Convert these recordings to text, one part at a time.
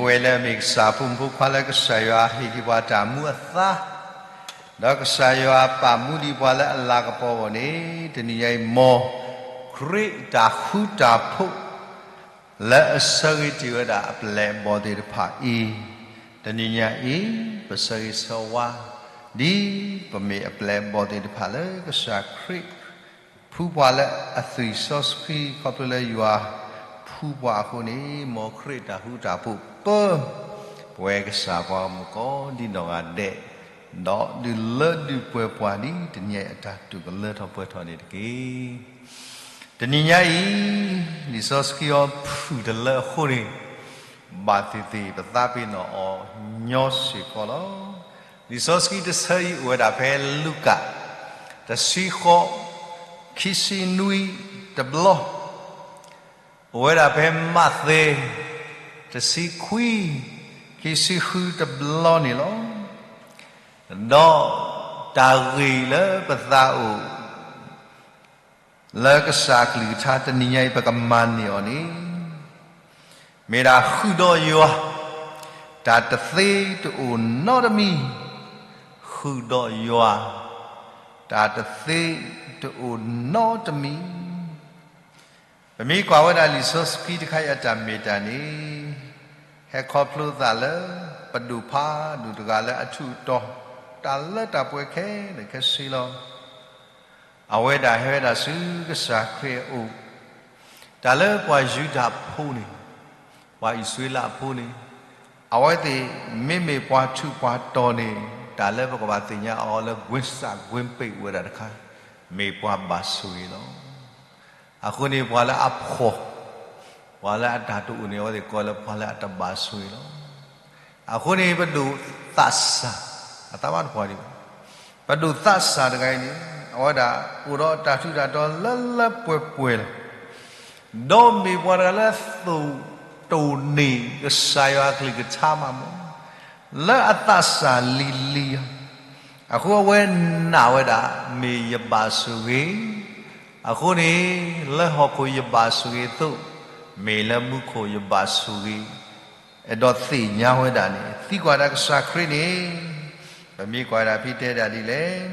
ပဝဲလၢအမ့ၢ်ကစၢ်အဖိမုၣ်ဖိခွါလၢကစၢ်ယွၤဟ့ၣ်က့ၤပှၤတၢ်မူအသါ, ဒီးကစၢ်ယွၤပာ်မူဒံးပှၤလၢအလၤကပီၤအဂီၢ်န့ၣ်, တနံၤညါအံၤ မ်ခရံာ်တၢ်ဃူတၢ်ဖိး လၢအဆၢဂ့ၤတ့ၢ်ဝဲဒၣ်အပျဲၢ်အဘီၣ်သ့ၣ်တဖၣ်အံၤ, တနံၤညါအံၤ ပဆၢဂ့ၤဆၢဝါ ဒ်ပမ့ၢ်အပျဲၢ်အဘီၣ်သ့ၣ်တဖၣ်လၢကစၢ်ခရံာ် ဖှူပှၤလၢအသွံၣ်စီဆှံ ခီဖျိလၢယွၤဖှူပှၤအဃိန့ၣ်, မ်ခရံာ်တၢ်ဃူတၢ်ဖိးပၢ ပဝဲကစၢ်ပှၤဂီၢ်မုၢ်ကိးဒံနီၢ်ဂၤဒဲး, ဒီးဒုးလၢဒုးပှဲၤပှၤဒ်တနံၤညါအံၤအတၢ်တူၢ်ကလၢထီၣ်ပှဲၤထီၣ်န့ၣ်တက့ၢ်. တနံၤညါအံၤ လံာ်စီဆှံအီၤဖုၣ်တလၢအဃိန့ၣ်, ဘၣ်သ့ၣ်သ့ၣ်ပသးပ့ၤနီၣ်အီၤညီစ့ၢ်ကီးလီၤ. လံာ်စီဆှံတဆၢအံၤအိၣ်ဝဲဒၣ်ဖဲလူၤကၣ် တဆံဃိး ခံဆံနွံတဘျီ, အိၣ်ဝဲဒၣ်ဖဲမးသဲ တဆံခွံ ခံဆံဃုတဘျီန့ၣ်လီၤ. ဒီးတၢ်ဂ့ၢ်လၢပသးအိၣ် လၢကစၢ်အကလုၢ်ကထါတနံၤညါအံၤ ပကမၤန့ၢ်အီၤန့ၣ်, မ့ၢ်ဒၣ်ဃုာ်ဒီးယွၤ တၢ်တသ့တအိၣ်နီတမံၤ, ဃုာ်ဒီးယွၤ တၢ်တသ့တအိၣ်နီတမံၤ. ပမ့ၢ်ကွၢ်ဝဲဒၣ်လံာ်စီဆှံတခါအံၤအတၢ်မ့ၢ်တၢ်န့ၣ်, ဟဲခီဖျိသးလၢ ပဒိၣ်ဖးဒိၣ်တဂၤလၢအထူးအတီၤ တၢ်လၢတၢ်ပှဲၤခဲလၢာ်ခဲဆ့လီၤ. အဝဲဒၣ်ဟဲဝဲဒၣ်ဆူကစၢ်ခရံာ်အအိၣ်, တၢ်လၢပှၤယူဒၤဖိန့ၣ်, ပှၤအံၣ်စရ့လးဖိန့ၣ်, အဝဲသ့ၣ်မ့မ့ၢ်ပှၤထူးပှၤတီၤန့ၣ်, တၢ်လၢပကဘၣ်သ့ၣ်ညါအီၤလၢ ကွ့စၢ်ကွ့ပ့ၣ်ဝဲဒၣ်တခါ, မ့ၢ်ပှၤဘၣ်ဆိၣ်ဂ့ၤလီၤ. အဃိန့ၣ် ပှၤလၢအဖှီၣ်, ပှၤလၢအတၢ်တအိၣ်န့ၣ် အဝဲသ့ၣ်ကိးလၢပှၤလၢအတဘၣ်ဆိၣ်ဂ့ၤလီၤ. အဃိန့ၣ် ပဒိၣ်သးစၢ်, အသးဘၣ်တပှၢ်ဒံးဘၣ်, ပဒိၣ်သးစၢ်တဂၤအံၤန့ၣ်, အဝဲဒၣ်အိၣ်ဒီးတၢ်ထူးတၢ်တီၤလၢလၢပှဲၤပှဲၤလီၤ. ဒီးမ့ၢ်ပှၤတဂၤလၢသိၣ်တိၢ်န့ၢ်ကစၢ်ယွၤအကလုၢ်ကထါမးမး, လၢအသးစၢ်လံၤလံၤလီၤ. အဃိအဝဲနာ်ဝဲဒၣ် မ့ၢ်ယဘၣ်ဆိၣ်ဂ့ၤ, အဃိန့ၣ် လၢဟီၣ်ခိၣ်ယဘၣ်ဆိၣ်ဂ့ၤအသိး, မ့ၢ်လၢမူခိၣ်ယဘၣ်ဆိၣ်ဂ့ၤ, အဲၣ်ဒိးသ့ၣ်ညါဝဲဒၣ်န့ၣ်, သံကွၢ်ဒၣ်ကစၢ်ခရံာ်န့ၣ်, ပမ့ၢ်ကွၢ်ဒၣ်ဖဲတဲဒၣ်ဒ်လဲၣ်,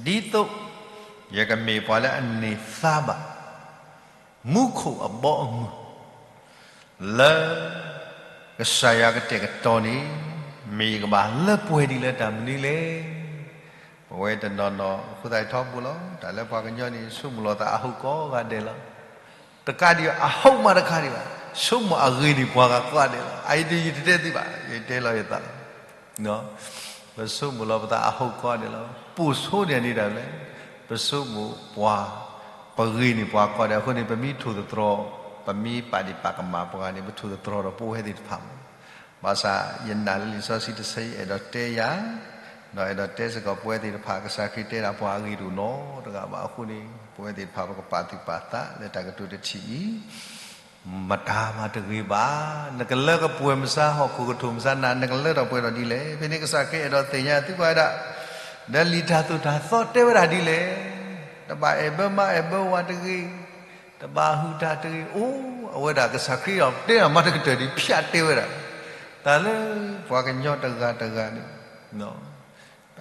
ဒ်သိးယကမ့ၢ်ပှၤလၢအန့ၢ်သါဘၣ် မူခိၣ်အဘီအမုၢ် လၢကစၢ်ယွၤကတဲာ်ကတီၤန့ၣ်, မ့ၢ်ယကဘၣ်လၢပှဲၤဒ်လဲၣ်တၢ်မနုၤလဲၣ်. ပဝဲတနီၤနီၤ အဃိသတးထီဘိလီၤ. တၢ်လၢပှၤကညီန့ၣ် ဆိကမိၣ်လီၤသးအဟီၣ်ကိးဂၤဒဲးလီၤ. တကးဒံးဘၣ် အဟီၣ်မးတခါဒံးဘၣ်, ဆိကမိၣ်အဂ့ၤန့ၢ်ပှၤဂၤကိးဂၤဒဲးလီၤ. အအံၤဒ်ယတတဲသုဘၣ်, ယတဲလီၤယသးလီၤ. ပဆိကမိၣ်လီၤပသးအဟီၣ်ကိးဂၤဒဲးလီၤ. ပိာ်ဆိန့ၣ်န့ၣ်ဒၣ်လဲာ်, ပဆိကမိၣ်ပှၤ, ပဂ့ၤန့ၢ်ပှၤကိးဂၤဒဲးအဃိန့ၣ် ပမ့ၢ်ထိၣ်သတြီၤ, ပမ့ၢ်ပာ်ဒ့ၣ်ပာ်ကမၣ်ပှၤန့ၣ် ပထိၣ်သတြီၤဒီးပဝဲသ့ၣ်တဖၣ်မး. ဘၣ်ဆၣ်ယနာ်လၢလံာ်စီဆှံတဆၢအံၤအဲၣ်ဒိးတဲယၤ, ဒီးအဲၣ်ဒိးတဲစ့ၢ်ကီးပဝဲသ့ၣ်တဖၣ် ကစၢ်ခရံာ်တဲဒၣ်ပှၤအဂ့ၤတအိၣ်နီတဂၤဘၣ်အဃိန့ၣ် ပဝဲသ့ၣ်တဖၣ်ပကပာ်သူၣ်ပာ်သးလၢတၢ်ကတိၤတထံၣ်အံၤ မတၤမၤတဂ့ၤဘၣ်. နကလၢကပှဲၤမဆါ ဟီၣ်ခိၣ်ကထိၣ်မဆါနၤ နကလၢထီၣ်ပှဲၤထီၣ်ဒ်လဲၣ်. ဖဲန့ၣ်ကစၢ်ခရံာ်အဲၣ်ဒိးသ့ၣ်ညါသုကွၢ်ဝဲဒၣ်, ဒီးလံာ်တၢ်သိၣ်တၢ်သီတဲဝဲဒၣ်ဒ်လဲၣ်. တဘၣ်အဲၣ်ဘၢမါအဲၣ်ဘၢဝၤတဂ့ၤ, တဘၣ်ဟုၣ်တၢ်တဂ့ၤ. အိၣ်, အဝဲဒၣ်ကစၢ်ခရံာ်အီၤတဲအမါတကတၢၢ်ဒ်ဖၠးတဲဝဲဒၣ်, တၢ်လၢပှၤကညီတဂၤတဂၤန့ၣ်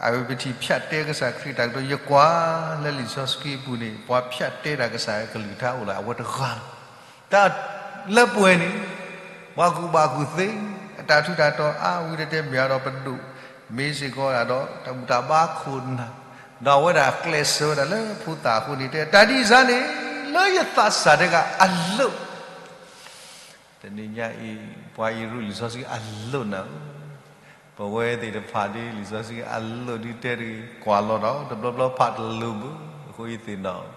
အဝဲပထံၣ်ဖၠးတဲကစၢ်ခရံာ်တၢ်ကတိၤ ယကွၢ်လၢလံာ်စီဆှံအပူၤန့ၣ် ပှၤဖၠးတဲတၢ်ကစၢ်အကလုၢ်ကထါအိၣ်လၢအဝဲတဂၤလီၤ. တၢ်လၢပှဲၤန့ၣ် ပှၤကူၣ်ဘၣ်ကူၣ်သ့, အတၢ်ထူးတၢ်တီၤအါဝံၤတတဲမ့ၢ်အါဒီးပဒိၣ်, မ့ၢ်စ့ၢ်ကီးဒၣ်ဒီး တၢ်ဘူၣ်တၢ်ဘါခိၣ်နၢ်, ဒီးအဝဲဒၣ်ကျဲးစၢးဝဲဒၣ်လၢဖိသၣ်အဃိန့ၣ် တဲတၢ်ဒ်စၢ်န့ၣ် လၢယသးစၢ်တဂၤအလိၤ တနံၤညါအံၤ ပှၤအံၤရူၢ်လံာ်စီဆှံအလိၤနၤဧၢ, ပဝဲသ့ၣ်တဖၣ်ဒ်လံာ်စီဆှံအလိၤ ဒ်တဲတဂ့ၤ ကွၢ်လီၤဒီး တဘျီဘျီဖးတလိၤဘၣ်. အဃိယသ့ၣ်နီၣ် တံၤ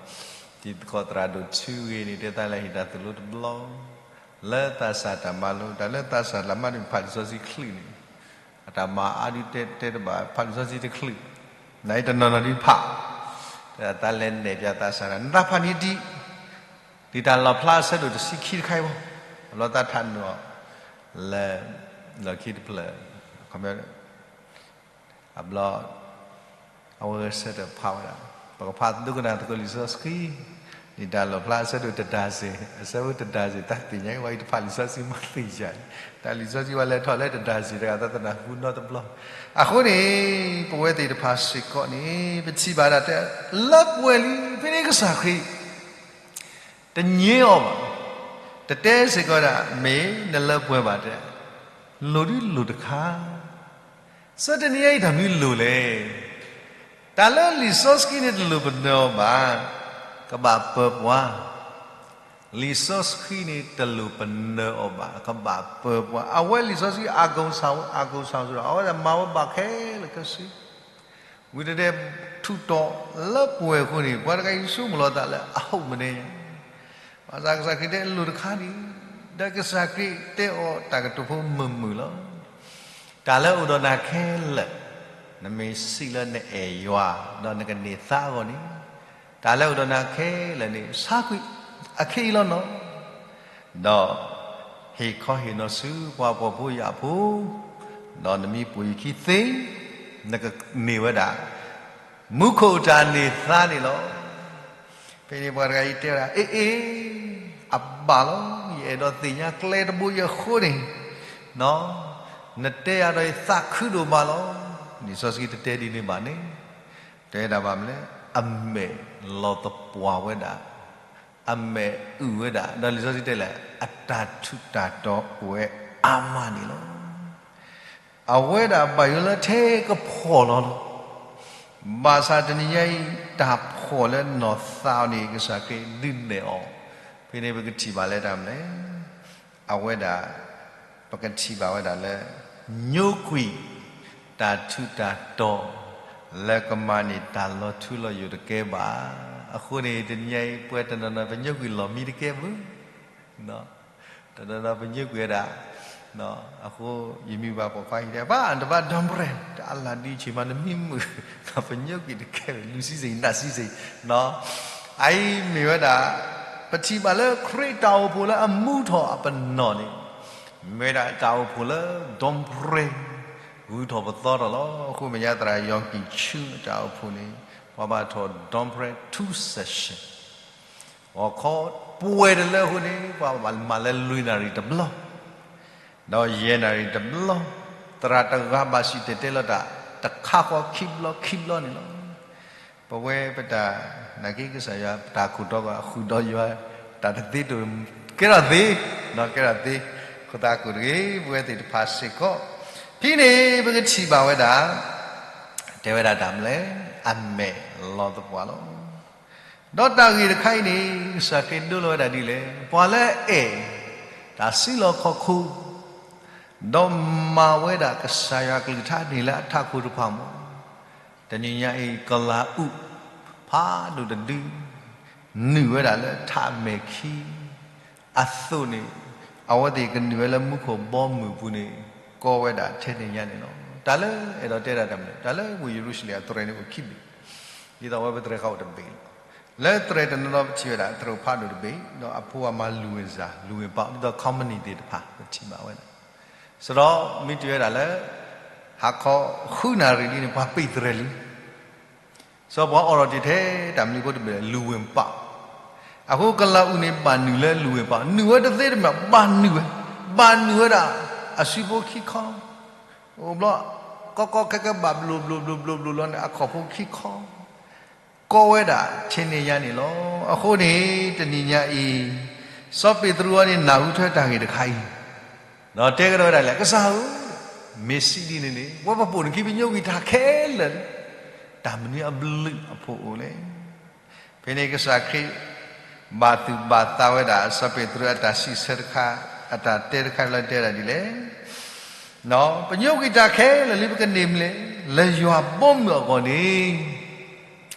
သကိးသရၣ်ဒိၣ်ထူဂ့ၤန့ၣ် တဲသးလၢဟ့ၣ်တၢ်သိၣ်လိတဘျီ လၢသးစၢ်တၢ်မၤလိ တၢ်လၢသးစၢ်လၢမၤတဖၣ်လံာ်စီဆှံချုးန့ၣ်, အတၢ်မၤအါဒုးတဲတဲတဘၣ် ဖးလံာ်စီဆှံတချုး, နအံၤတနီၤနီၤဒုးဖး, တၢ်သးလဲၤနဲၣ်ပၠးသးစၢ် နသးဖးန့ၢ်ဒံး ဒ်တၢ်လီၣ်ဖျါအဆၢဒိၣ်တဆံခံတခါအံၤဘၣ်, အဘျီသးထးနုာ်အီၤ လၢ လီၢ်ခံတဖျၢၣ် အဘျီ အဝဲဂဲၤဆၢထၢၣ်ဖးဝဲဒၣ်, ပကဖးဒိကနၣ်သကိးလံာ်စီဆှံ, လံာ် တၢ်လီၣ်ဖျါအဆၢဒိၣ်တဒါစ့ၢ်, အဆၢဖိတဒါစ့ၢ် တၢ်သ့ၣ်ညါအံၤ ဝဲအံၤတဖၣ်လံာ်စီဆှံမ့ၢ်သ့ၣ်ညါ, တၢ်လံာ်စီဆှံဝဲလဲၤထီၣ်လၢတဒါစ့ၢ် တဂၤသးသနၢ်ဟူနီတဘျီ. အဃိန့ၣ် ပဝဲသ့ၣ်တဖၣ်စ့ၢ်ကီးန့ၣ် ပထံၣ်ဘၣ်ဒၣ်တဲ လၢပှဲၤလံ ဖဲန့ၣ်ကစၢ်ခရံာ် တညဲအီၤဘၣ်, တတဲစ့ၢ်ကီးဒၣ် မ့ၢ်နလၢပှဲၤဘၣ်တဲ, လိၣ်ဒုးလိၣ်တခါ ဆၢတနံၤညါအံၤတၢ်မနုၤလိၣ်လဲၣ်. တၢ်လၢလံာ်စီဆှံန့ၣ်တလိၣ်ပနၢၤအီၤဘၣ်, ကဘၣ်ပၢၤပှၤ. လံာ်စီဆှံန့ၣ်တလိၣ်ပနၢၤအီၤဘၣ်, ကဘၣ်ပၢၤပှၤ. အဝဲလံာ်စီဆှံ အကိၣ်ဆၣ် အကိၣ်ဆၣ်စ့ၢ်ဒီး အဝဲဒၣ်မၤဝဲဘၣ်ခဲလၢာ်ခဲဆ့ ဝံၤတဒဲး ထူးတီၤလၢပှဲၤအဃိန့ၣ် ပှၤတဂၤအံၤဆိကမိၣ်လီၤသးလၢအဟုတ်မနုၤညါ, ဘၣ်ဆၣ်ကစၢ်ခရံာ်တဲလိၣ်တခါန့ၣ်, ဒီးကစၢ်ခရံာ်တဲအီၤတၢ်ကတိၤဖိမုာ်မုာ်လီၤ. တၢ်လၢအိၣ်ဒီးနၤခဲလၢာ်, နမ့ၢ်စံးလၢနအဲၣ်ယွၤ ဒီးနကန့ၢ်သါအဂီၢ်န့ၣ်, တၢ်လၢအိၣ်ဒီးနၤခဲလၢာ်န့ၣ် ဆါကွံာ်အခံအံၤလီၤနီၤ. ဒီးဟ့ၣ်ခီဟ့ၣ်နီၤဆူပှၤဖှီၣ်ဖိယာ်ဖိ, ဒီးနမ့ၢ်ပိာ်ယခံသ့, နကန့ၢ်ဝဲဒၣ် မူခိၣ်တၢ်န့ၢ်သါန့ၣ်လီၤ. ဖဲန့ၣ်ပှၤတဂၤအံၤတဲဝဲဒၣ် အ့အ့, အဘၣ်လီၤ, ယအဲၣ်ဒိးသ့ၣ်ညါကျဲတဘိယဃိန့ၣ်, နတဲယၤဒီးယသးခုဒိၣ်မးလီၤ. လံာ်စီဆှံတတဲဒ်န့ၣ်ဘၣ်န့ၣ်, တဲဒၣ်ဘၣ်မနုၤလဲၣ်, အမဲာ်လီၤသပှၢ်ဝဲဒၣ်, အမဲာ်အုၣ်ဝဲဒၣ်, ဒီးလံာ်စီဆှံတဲလဲၣ်, အတၢ်ထူးတၢ်တီၤအိၣ်ဝဲအါမးန့ၣ်လီၤ. အဝဲဒၣ်ဘၣ်ယိၣ်လၢထဲကဖှီၣ်လီၤလီၤ. ဘၣ်ဆၣ်တနံၤညါအံၤ တၢ်ဖှီၣ်လၢနီၢ်သးအီၤန့ၣ် ကစၢ်ခရံာ်ဒုးနဲၣ်အီၤ, ဖဲန့ၣ်ပကထံၣ်ဘၣ်လၢတၢ်မနုၤလဲၣ်, အဝဲဒၣ် ပကထံၣ်ဘၣ်ဝဲဒၣ်လၢ ညိကွံာ် တၢ်ထူးတၢ်တီၤ လၢကမၤန့ၢ်တၢ်လီၤထူလီၤယိာ်တကဲဘၣ်. အဃိန့ၣ် တနံၤညါအံၤ ပှၤတနီၤနီၤ ပညိကွံာ်လီၢ်မံတကဲဘၣ် တနီၤနီၤပညိကွံာ်ဝဲဒၣ်, အဃိယမံၤဘၣ်ပိာ်ခွါဟံၣ်တဲ ဘၣ်တဘၣ် don't pray, တၢ်အလၣ်ဒံးဆံးမး နမံမုာ်, ပညိကွံာ်တကဲဘၣ် လူၤဆံဆံး နၢ်ဆံဆံး, အအံၤမ့ၢ်ဝဲဒၣ် ပထံၣ်ဘၣ်လၢခရံာ်တၢ်အိၣ်ဖှိၣ်လၢအမူထီၣ်အပနီၣ်န့ၣ်, မ့ၢ်ဝဲဒၣ်တၢ်အိၣ်ဖှိၣ်လၢ don't pray ဂုၤထီၣ်ပသီထီၣ်လီၤ. အဃိမဲာ်ညါသရၣ် ယီၤကံၣ်ဆူ တၢ်အိၣ်ဖှိၣ်န့ၣ် ပှၤဘၣ်ထီၣ် don't pray two session ဂီၤခီပှဲၤတလၢအဃိန့ၣ် ပှၤဘၣ်မၤလၢလွံၢ်နၣ်ရံၣ်တဘျီ, ဒီးယဲၢ်နၣ်ရံၣ်တဘျီ, သရၣ်တဂၤဘၣ်စံၣ်တဲၤတဲလီၤတၢ် တခါဃီခံဘျီခံဘျီန့ၣ်လီၤ. ပဝဲပတၢ်နာ်က့ ကစၢ်ယွၤတၢ်ခိၣ်တီကီၢ် ဃုာ်ဒီးယွၤ တၢ်တသ့တအိၣ် ကဲထီၣ်သ့, ကဲထီၣ်သ့, အဃိသတးကိးတဂ့ၤ ပဝဲသ့ၣ်တဖၣ်စ့ၢ်ကီး, ဖဲန့ၣ်ပကထံၣ်ဘၣ်ဝဲဒၣ် တဲဝဲဒၣ်တၢ်မနုၤလဲၣ်, အမဲာ်လီၤသပှၢ်လီၤ. ဒီးတၢ်ဂ့ၢ်တခါအံၤန့ၣ် ကစၢ်ခရံာ်ဒိလီၤဝဲဒၣ်ဒ်လဲၣ်, ပှၤလၢအအဲၣ် တၢ်စုလီၢ်ခီၣ်ခိၣ် ဒီးမၤဝဲဒၣ်ကစၢ်ယွၤအကလုၢ်ကထါန့ၣ်လၢအထးခိၣ်တဖၣ်မး, တနံၤညါအံၤ ကလၤအူၣ် ဖးဒိၣ်တဒု နုာ်ဝဲဒၣ်လၢထးမဲာ်ခံ အသိးန့ၣ် အဝဲသ့ၣ်ကနုာ်ဝဲလၢမူခိၣ်ဘီမုၢ်အပူၤန့ၣ် ကီဝဲဒၣ်ထဲန့ၣ်ညါန့ၣ်လီၤ. တၢ်လၢအဲၣ်ဒိးတဲဒၣ်တၢ်မနုၤလဲၣ်, တၢ်လၢဝ့ၢ်ယရူၤၡလ့ၣ်အသရဲန့ၣ်အိၣ်ခံဘ့ၣ်, ဒ်သိးဝဲပသရဲခီအိၣ်တဘ့ၣ်လီၤ. လၢသရဲတနီၤနီၤပထံၣ်ဝဲဒၣ် သရဲအိၣ်ဖးဒိၣ်တဘ့ၣ် ဒီးအဖိအမါလူၤဝဲစၢ် လူၤဝဲပာ် ဒ်သိး company သ့ၣ်တဖၣ် ပထံၣ်ဘၣ်ဝဲဒၣ် စရီ မ့ၢ်တုၤဝဲဒၣ်လၢ ဟါခီဃုနၣ်ရံၣ်ဒ်န့ၣ် ပှၤပ့းသရဲလံ. စီၤပှၤအိးထီၣ်တ့ၢ်ထဲတၢ်မနုၤဖိတဘ့ၣ်လဲၣ် လူၤဝ့ၢ်ပာ်, အဃိကလၤအူၣ်န့ၣ် ဘၣ်နုာ်လၢလူၤဝ့ၢ်ပာ်, နုာ်ဝဲတသ့တမံၤ ဘၣ်နုာ်ဝဲ, ဘၣ်နုာ်ဝဲဒၣ် အစုဖိခံခီ, အိၣ်ဘျီ ကီကီခဲခဲဘၣ်ဘျိးဘျိးဘျိးဘျိးဘျိးလီၤန့ၣ် အခီၣ်ဖိခံခီ ကီဝဲဒၣ်ထဲန့ၣ်ညါန့ၣ်လီၤ. အဃိန့ၣ် တနံၤညါအံၤ စီၤပ့းတရူးအံၤန့ၣ် နၢ်ဟူထွဲတၢ်ဂ့ၢ်တခါအံၤ, ဒီးတဲကဒီးဝဲဒၣ်လဲၣ်, ကစၢ်ဧၢ, မ့ၢ်စံးဒ်န့ၣ်န့ၣ် ပဝဲပပိာ်နခံပညိကွံာ်တၢ်ခဲလၢာ်လံ, တၢ်မနုၤအဘျုးအဖှိၣ်အိၣ်လဲၣ်. ဖဲန့ၣ်ကစၢ်ခရံာ် ဘၣ်သူၣ်ဘၣ်သးဝဲဒၣ် စီၤပ့းတရူးအတၢ်စံးဆၢတခါ, အတၢ်တဲတခါလၢတဲဒၣ်ဒ်လဲၣ်, ပညိကွံာ်တၢ်ခဲလၢာ်လံ ပကန့ၢ်မနုၤလဲၣ်, လၢယွၤဘီမုၢ်အဂီၢ်န့ၣ်,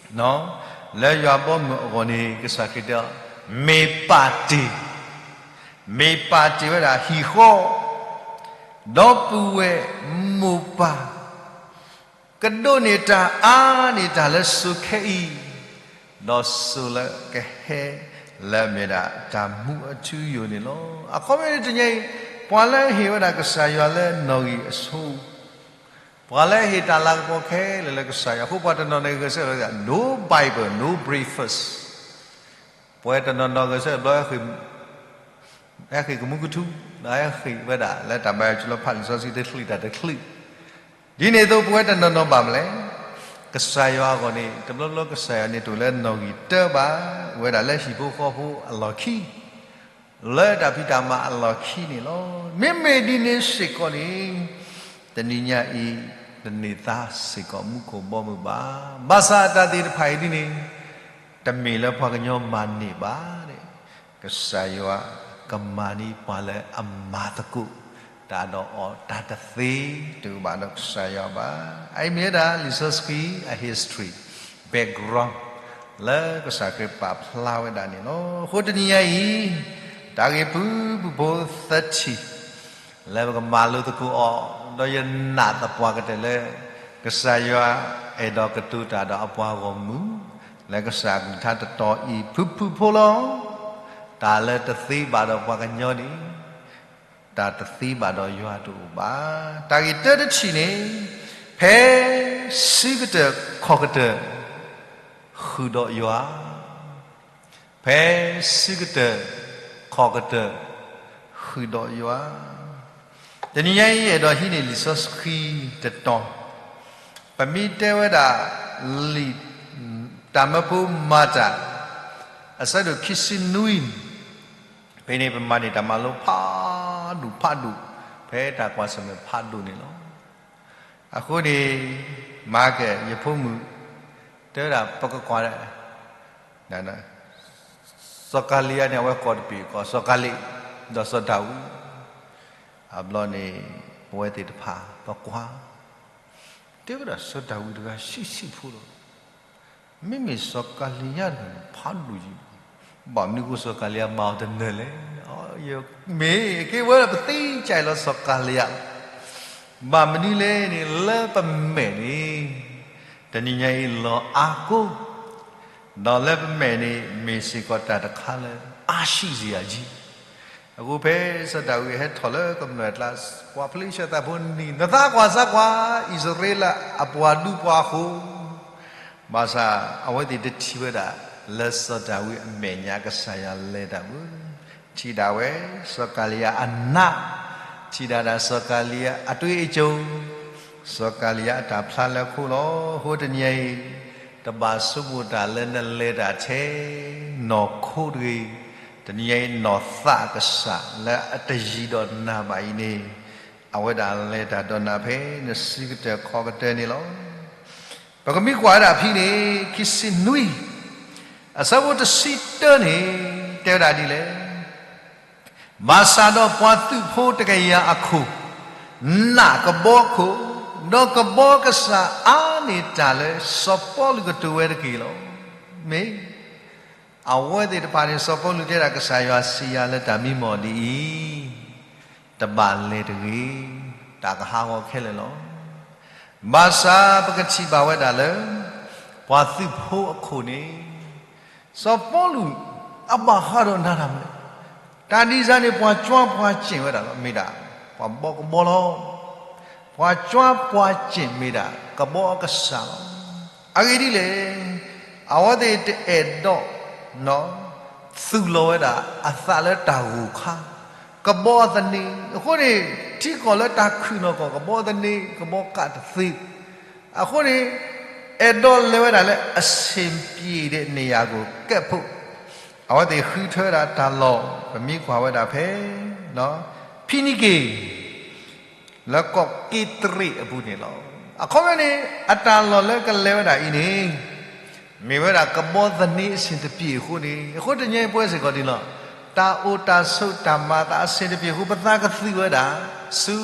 လၢယွၤဘီမုၢ်အဂီၢ်န့ၣ် ကစၢ်ခရံာ်တဲအီၤ, မ့ၢ်ပာ်တ့ၢ်, မ့ၢ်ပာ်တ့ၢ်ဝဲဒၣ်ဟံၣ်ဃီ, ဒီပုၢ်ဝဲၢ်မိၢ်ပၢ် ကဒိးန့ၢ်တၢ်အါန့ၢ်တၢ်လၢစိၤခဲအံၤ, ဒီးစိၤလၢကဟဲလၢအမ့ၢ်ဒၣ်တၢ်မူအထူအယိာ်န့ၣ်လီၤ. အခီပညီတနံၤညါအံၤ, ပှၤလၢအဟ့ၣ်ဝဲဒၣ်ကစၢ်ယွၤလၢနီၣ်ဂံၢ်အဆိ, ပှၤလၢအဟ့ၣ်တၢ်လၤကပီၤခဲလၢာ်လၢကစၢ်ယွၤအဃိ ပှၤတနီၤန့ၣ်ဂဲၤဆၢထၢၣ်လၢ no Bible, no breakfast ပဝဲတနီၤနီၤဂဲၤဆၢထၢၣ်ဘျီ ဟဲဃ့ၢ်ကမူကထူ, ဒီးဟဲဃ့ၢ်ဝဲဒၣ်လၢတၢ်ဘါယွၤလီၤဖးလံာ်စီဆှံတချုးတၢ်တချုး, ဒ်န့ၣ်အသိးပဝဲတနီၤနီၤဘၣ်မနုၤလဲၣ်, ကစၢ်ယွၤအဂီၢ်န့ၣ် တဘျီဘျီကစၢ်ယွၤန့ၣ်တအိၣ်လၢနီၣ်ဂံၢ်တၢဘၣ်, အိၣ်ဝဲဒၣ်လၢဟံၣ်ဖိဃီဖိအလီၢ်ခံ လၢတၢ်ဖံးတၢ်မၤအလီၢ်ခံန့ၣ်လီၤ. မ့မ့ၢ်ဒ်န့ၣ်စ့ၢ်ကီးန့ၣ်, တနံၤညါအံၤ တန့ၢ်သါစ့ၢ်ကီးမူခိၣ်ဘီမုၢ်ဘၣ်. ဘၣ်ဆၣ်တၢ်သ့ၣ်တဖၣ်အံၤဒ်န့ၣ် တမ့ၢ်လၢပှၤကညီမၤန့ၢ်ဘၣ်, ကစၢ်ယွၤကမၤန့ၢ်ပှၤလၢအမၤသကိးတၢ်ဒီးအီၤ တၢ်တသ့တအိၣ်ဘၣ်ဒီးကစၢ်ယွၤဘၣ်. အအံၤမ့ၢ်ဝဲဒၣ်လံာ်စီဆှံအ history background လၢကစၢ်ခရံာ်ပာ်ဖျါဝဲဒၣ်န့ၣ်လီၤ. အဃိတနံၤညါအံၤ တၢ်ဂ့ၢ်ဖုၣ်ဖုၣ်ဖိသၢထံၣ် လၢပကမၤလိသကိးအီၤ, ဒီးယနာ်သပှၢ်ကတၢၢ်လၢ ကစၢ်ယွၤအဲၣ်ဒိးကတိၤတၢ်ဒီးအပှၤဂီၢ်မုၢ် လၢကစၢ်အကလုၢ်ကထါတတီၤအံၤ ဖုၣ်ဖုၣ်ဖိလီၤ. တၢ်လၢတသ့ဘၣ်ဒီးပှၤကညီန့ၣ် တၢ်တသ့ဘၣ်ဒီးယွၤတအိၣ်ဘၣ်. တၢ်ဂ့ၢ်တၢတထံၣ်န့ၣ်, ဖဲစုကတၢၢ်ခီၣ်ကတၢၢ် ဃုာ်ဒီးယွၤ ဖဲစုကတၢၢ်ခီၣ်ကတၢၢ် ဃုာ်ဒီးယွၤ. တနံၤညါအံၤ အဲၣ်ဒိးဟံးန့ၢ်လံာ်စီဆှံတတီၤ, ပမ့ၢ်တဲဝဲဒၣ် လံာ်တၢ်မၢဖိမၤတၢ် အဆၢဒိၣ်ခံဆံနွံ, ဖဲန့ၣ်ပမၤန့ၢ်တၢ်မၤလိဖးဒိၣ်ဖးဒိၣ်, ဖဲတၢ်ကွၢ်ဆၢၣ်မဲာ်ဖးဒိၣ်န့ၣ်လီၤ. အဃိန့ၣ် မၤကဲ ယဖိမုၣ် တဲဝဲဒၣ် ပကကွၢ် စီၤကၤလံယါန့ၣ် အဝဲကိးတပ့ၢ်ကီး စီၤကၤလံး ဒီးစီၤဒၤဝံး, အဘျီန့ၣ် ပဝဲသ့ၣ်တဖၣ် ပကွၢ် တဲဝဲဒၣ်စီၤဒၤဝံးတဂၤဆံးဆံးဖိလီၤ. မ့မ့ၢ်စီၤကၤလံယါန့ၣ် ဖးဒိၣ်ယံၤ, ဘၣ်မနုၤဃိစီၤကၤလံယါမၤအီၤတနၢၤလဲၣ်. မ့ၢ်က့ၤဝဲဒၣ်ပသ့ကၢ်အံၤလီၤ စီၤကၤလံယါ ဘၣ်မနုၤလဲၣ်န့ၣ် လၢပမဲာ်န့ၣ် တနံၤညါအံၤလီၤအါကိ, ဒီးလၢပမဲာ်န့ၣ် မ့ၢ်စ့ၢ်ကီးတၢ်တခါလၢအါဆံးစ့ၢ်ယၤကံ. အဃိဖဲစီၤဒၤဝံးဟဲထီၣ်လၢကမျၢၢ်အကျါ ပှၤဖလ့ၡသးဖိန့ၣ် နသးကွၢ်သးကွၢ် အံၣ်စရ့လးအပှၤဒူပှၤဃိၤ, ဘၣ်ဆၣ်အဝဲသ့ၣ်တထံၣ်ဝဲဒၣ် လၢစီၤဒၤဝံးအမဲာ်ညါကစၢ်ယွၤလဲၤတၢ်ဘၣ်. ထံၣ်ဒၣ်ဝဲ စီၤကၤလံယါအနၢ်, ထံၣ်ဒၣ်ဒၣ်စီၤကၤလံယါအတွ့အကိၤ, စီၤကၤလံယါအတၢ်ဖျါလၢခိလီၤ. အဃိတနံၤညါအံၤ တဘၣ်ဆိကမိၣ်တၢ်လၢနလဲၤတၢ်ထဲနီၢ်ခိတဂ့ၤ, တနံၤညါအံၤ နီၢ်သးကစၢ်လၢအတယံၤဒီးနၤဘၣ်အံၤန့ၣ် အဝဲဒၣ်လဲၤတၢ်ဒီးနၤဖဲနစုကတၢၢ်ခီၣ်ကတၢၢ်န့ၣ်လီၤ. ပကမ့ၢ်ကွၢ်ဝဲဒၣ်ဖဲန့ၣ် ခံဆံနွံ, အဆၢဖိတဆံတၢန့ၣ် တဲဝဲဒၣ်ဒ်လဲၣ်. ဘၣ်ဆၣ်ဒီးပှၤသုးဖိတကယၤအခိၣ် နာ်ကဘီခိၣ်, ဒီးကဘီကစၢ်အါန့ၢ်တၢ်လၢစီၤပီလူးကတိၤဝဲတက့ၢ်လီၤ. မ့ၢ် အဝဲသ့ၣ်တဖၣ်န့ၣ် စီၤပီလူးတဲဒၣ်ကစၢ်ယွၤစံးယၤလၢတၢ်မံမီၢ်ဒ်အံၤ, တဘၣ်လဲၤတဂ့ၤ, တၢ်ကဟးဂီၤခဲလၢာ်လီၤ. ဘၣ်ဆၣ်ပကထံၣ်ဘၣ်ဝဲဒၣ်လၢ ပှၤသုးဖိအခိၣ်န့ၣ် စီၤပီလူး အဘၣ်ဃးဒီးနၤတၢ်မနုၤလဲၣ်. တၢ်ဒ်စၢ်န့ၣ် ပှၤကွၢ်ပှၤစ့ၣ်ဝဲဒၣ်လီၤ, မ့ၢ်ဒၣ် ပှၤဘီကဘီလီၤ. ပှၤကွၢ်ပှၤစ့ၣ်မ့ၢ်ဒၣ် ကဘီအကစၢ်လီၤ. အဂ့ၢ်ဒ်လဲၣ်, အဝဲသ့ၣ်တအဲၣ်ဒိး သူၣ်လီၤဝဲဒၣ်အသးလၢတၢ်ဂိၢ်ခါ, ကဘီအသန့, အဃိန့ၣ် ထံကီၢ်လၢတၢ်ခုၣ်နီၢ်ကီၢ် ကဘီသန့ ကဘီကးတသ့ အဃိန့ၣ် အဲၣ်ဒိးလဲၤဝဲဒၣ်လၢအဆင်ပြေတဲ့နေရာကိုကပ်ဖို့ အဝဲသ့ၣ်ဃုထၢဝဲဒၣ်တၢ်လီၢ် ပမ့ၢ်ကွၢ်ဝဲဒၣ်ဖဲ ဖံနံက့ၤ လၢကီၢ်က့တရ့းအပူၤန့ၣ်လီၤ. အခီပညီန့ၣ် အတၢ်လီၢ်လၢကလဲၤဝဲဒၣ်အံၤန့ၣ် မ့ၢ်ဝဲဒၣ်ကဘီသန့အဆင်တပြေအဃိန့ၣ်, အဃိတနံၤညါအံၤပဝဲစ့ၢ်ကီးန့ၣ်လီၤ. တၢ်အိၣ်တၢ်ဆိးတၢ်မၤသးအဆင်တပြေအဃိ ပသးကသုးဝဲဒၣ်ဆူ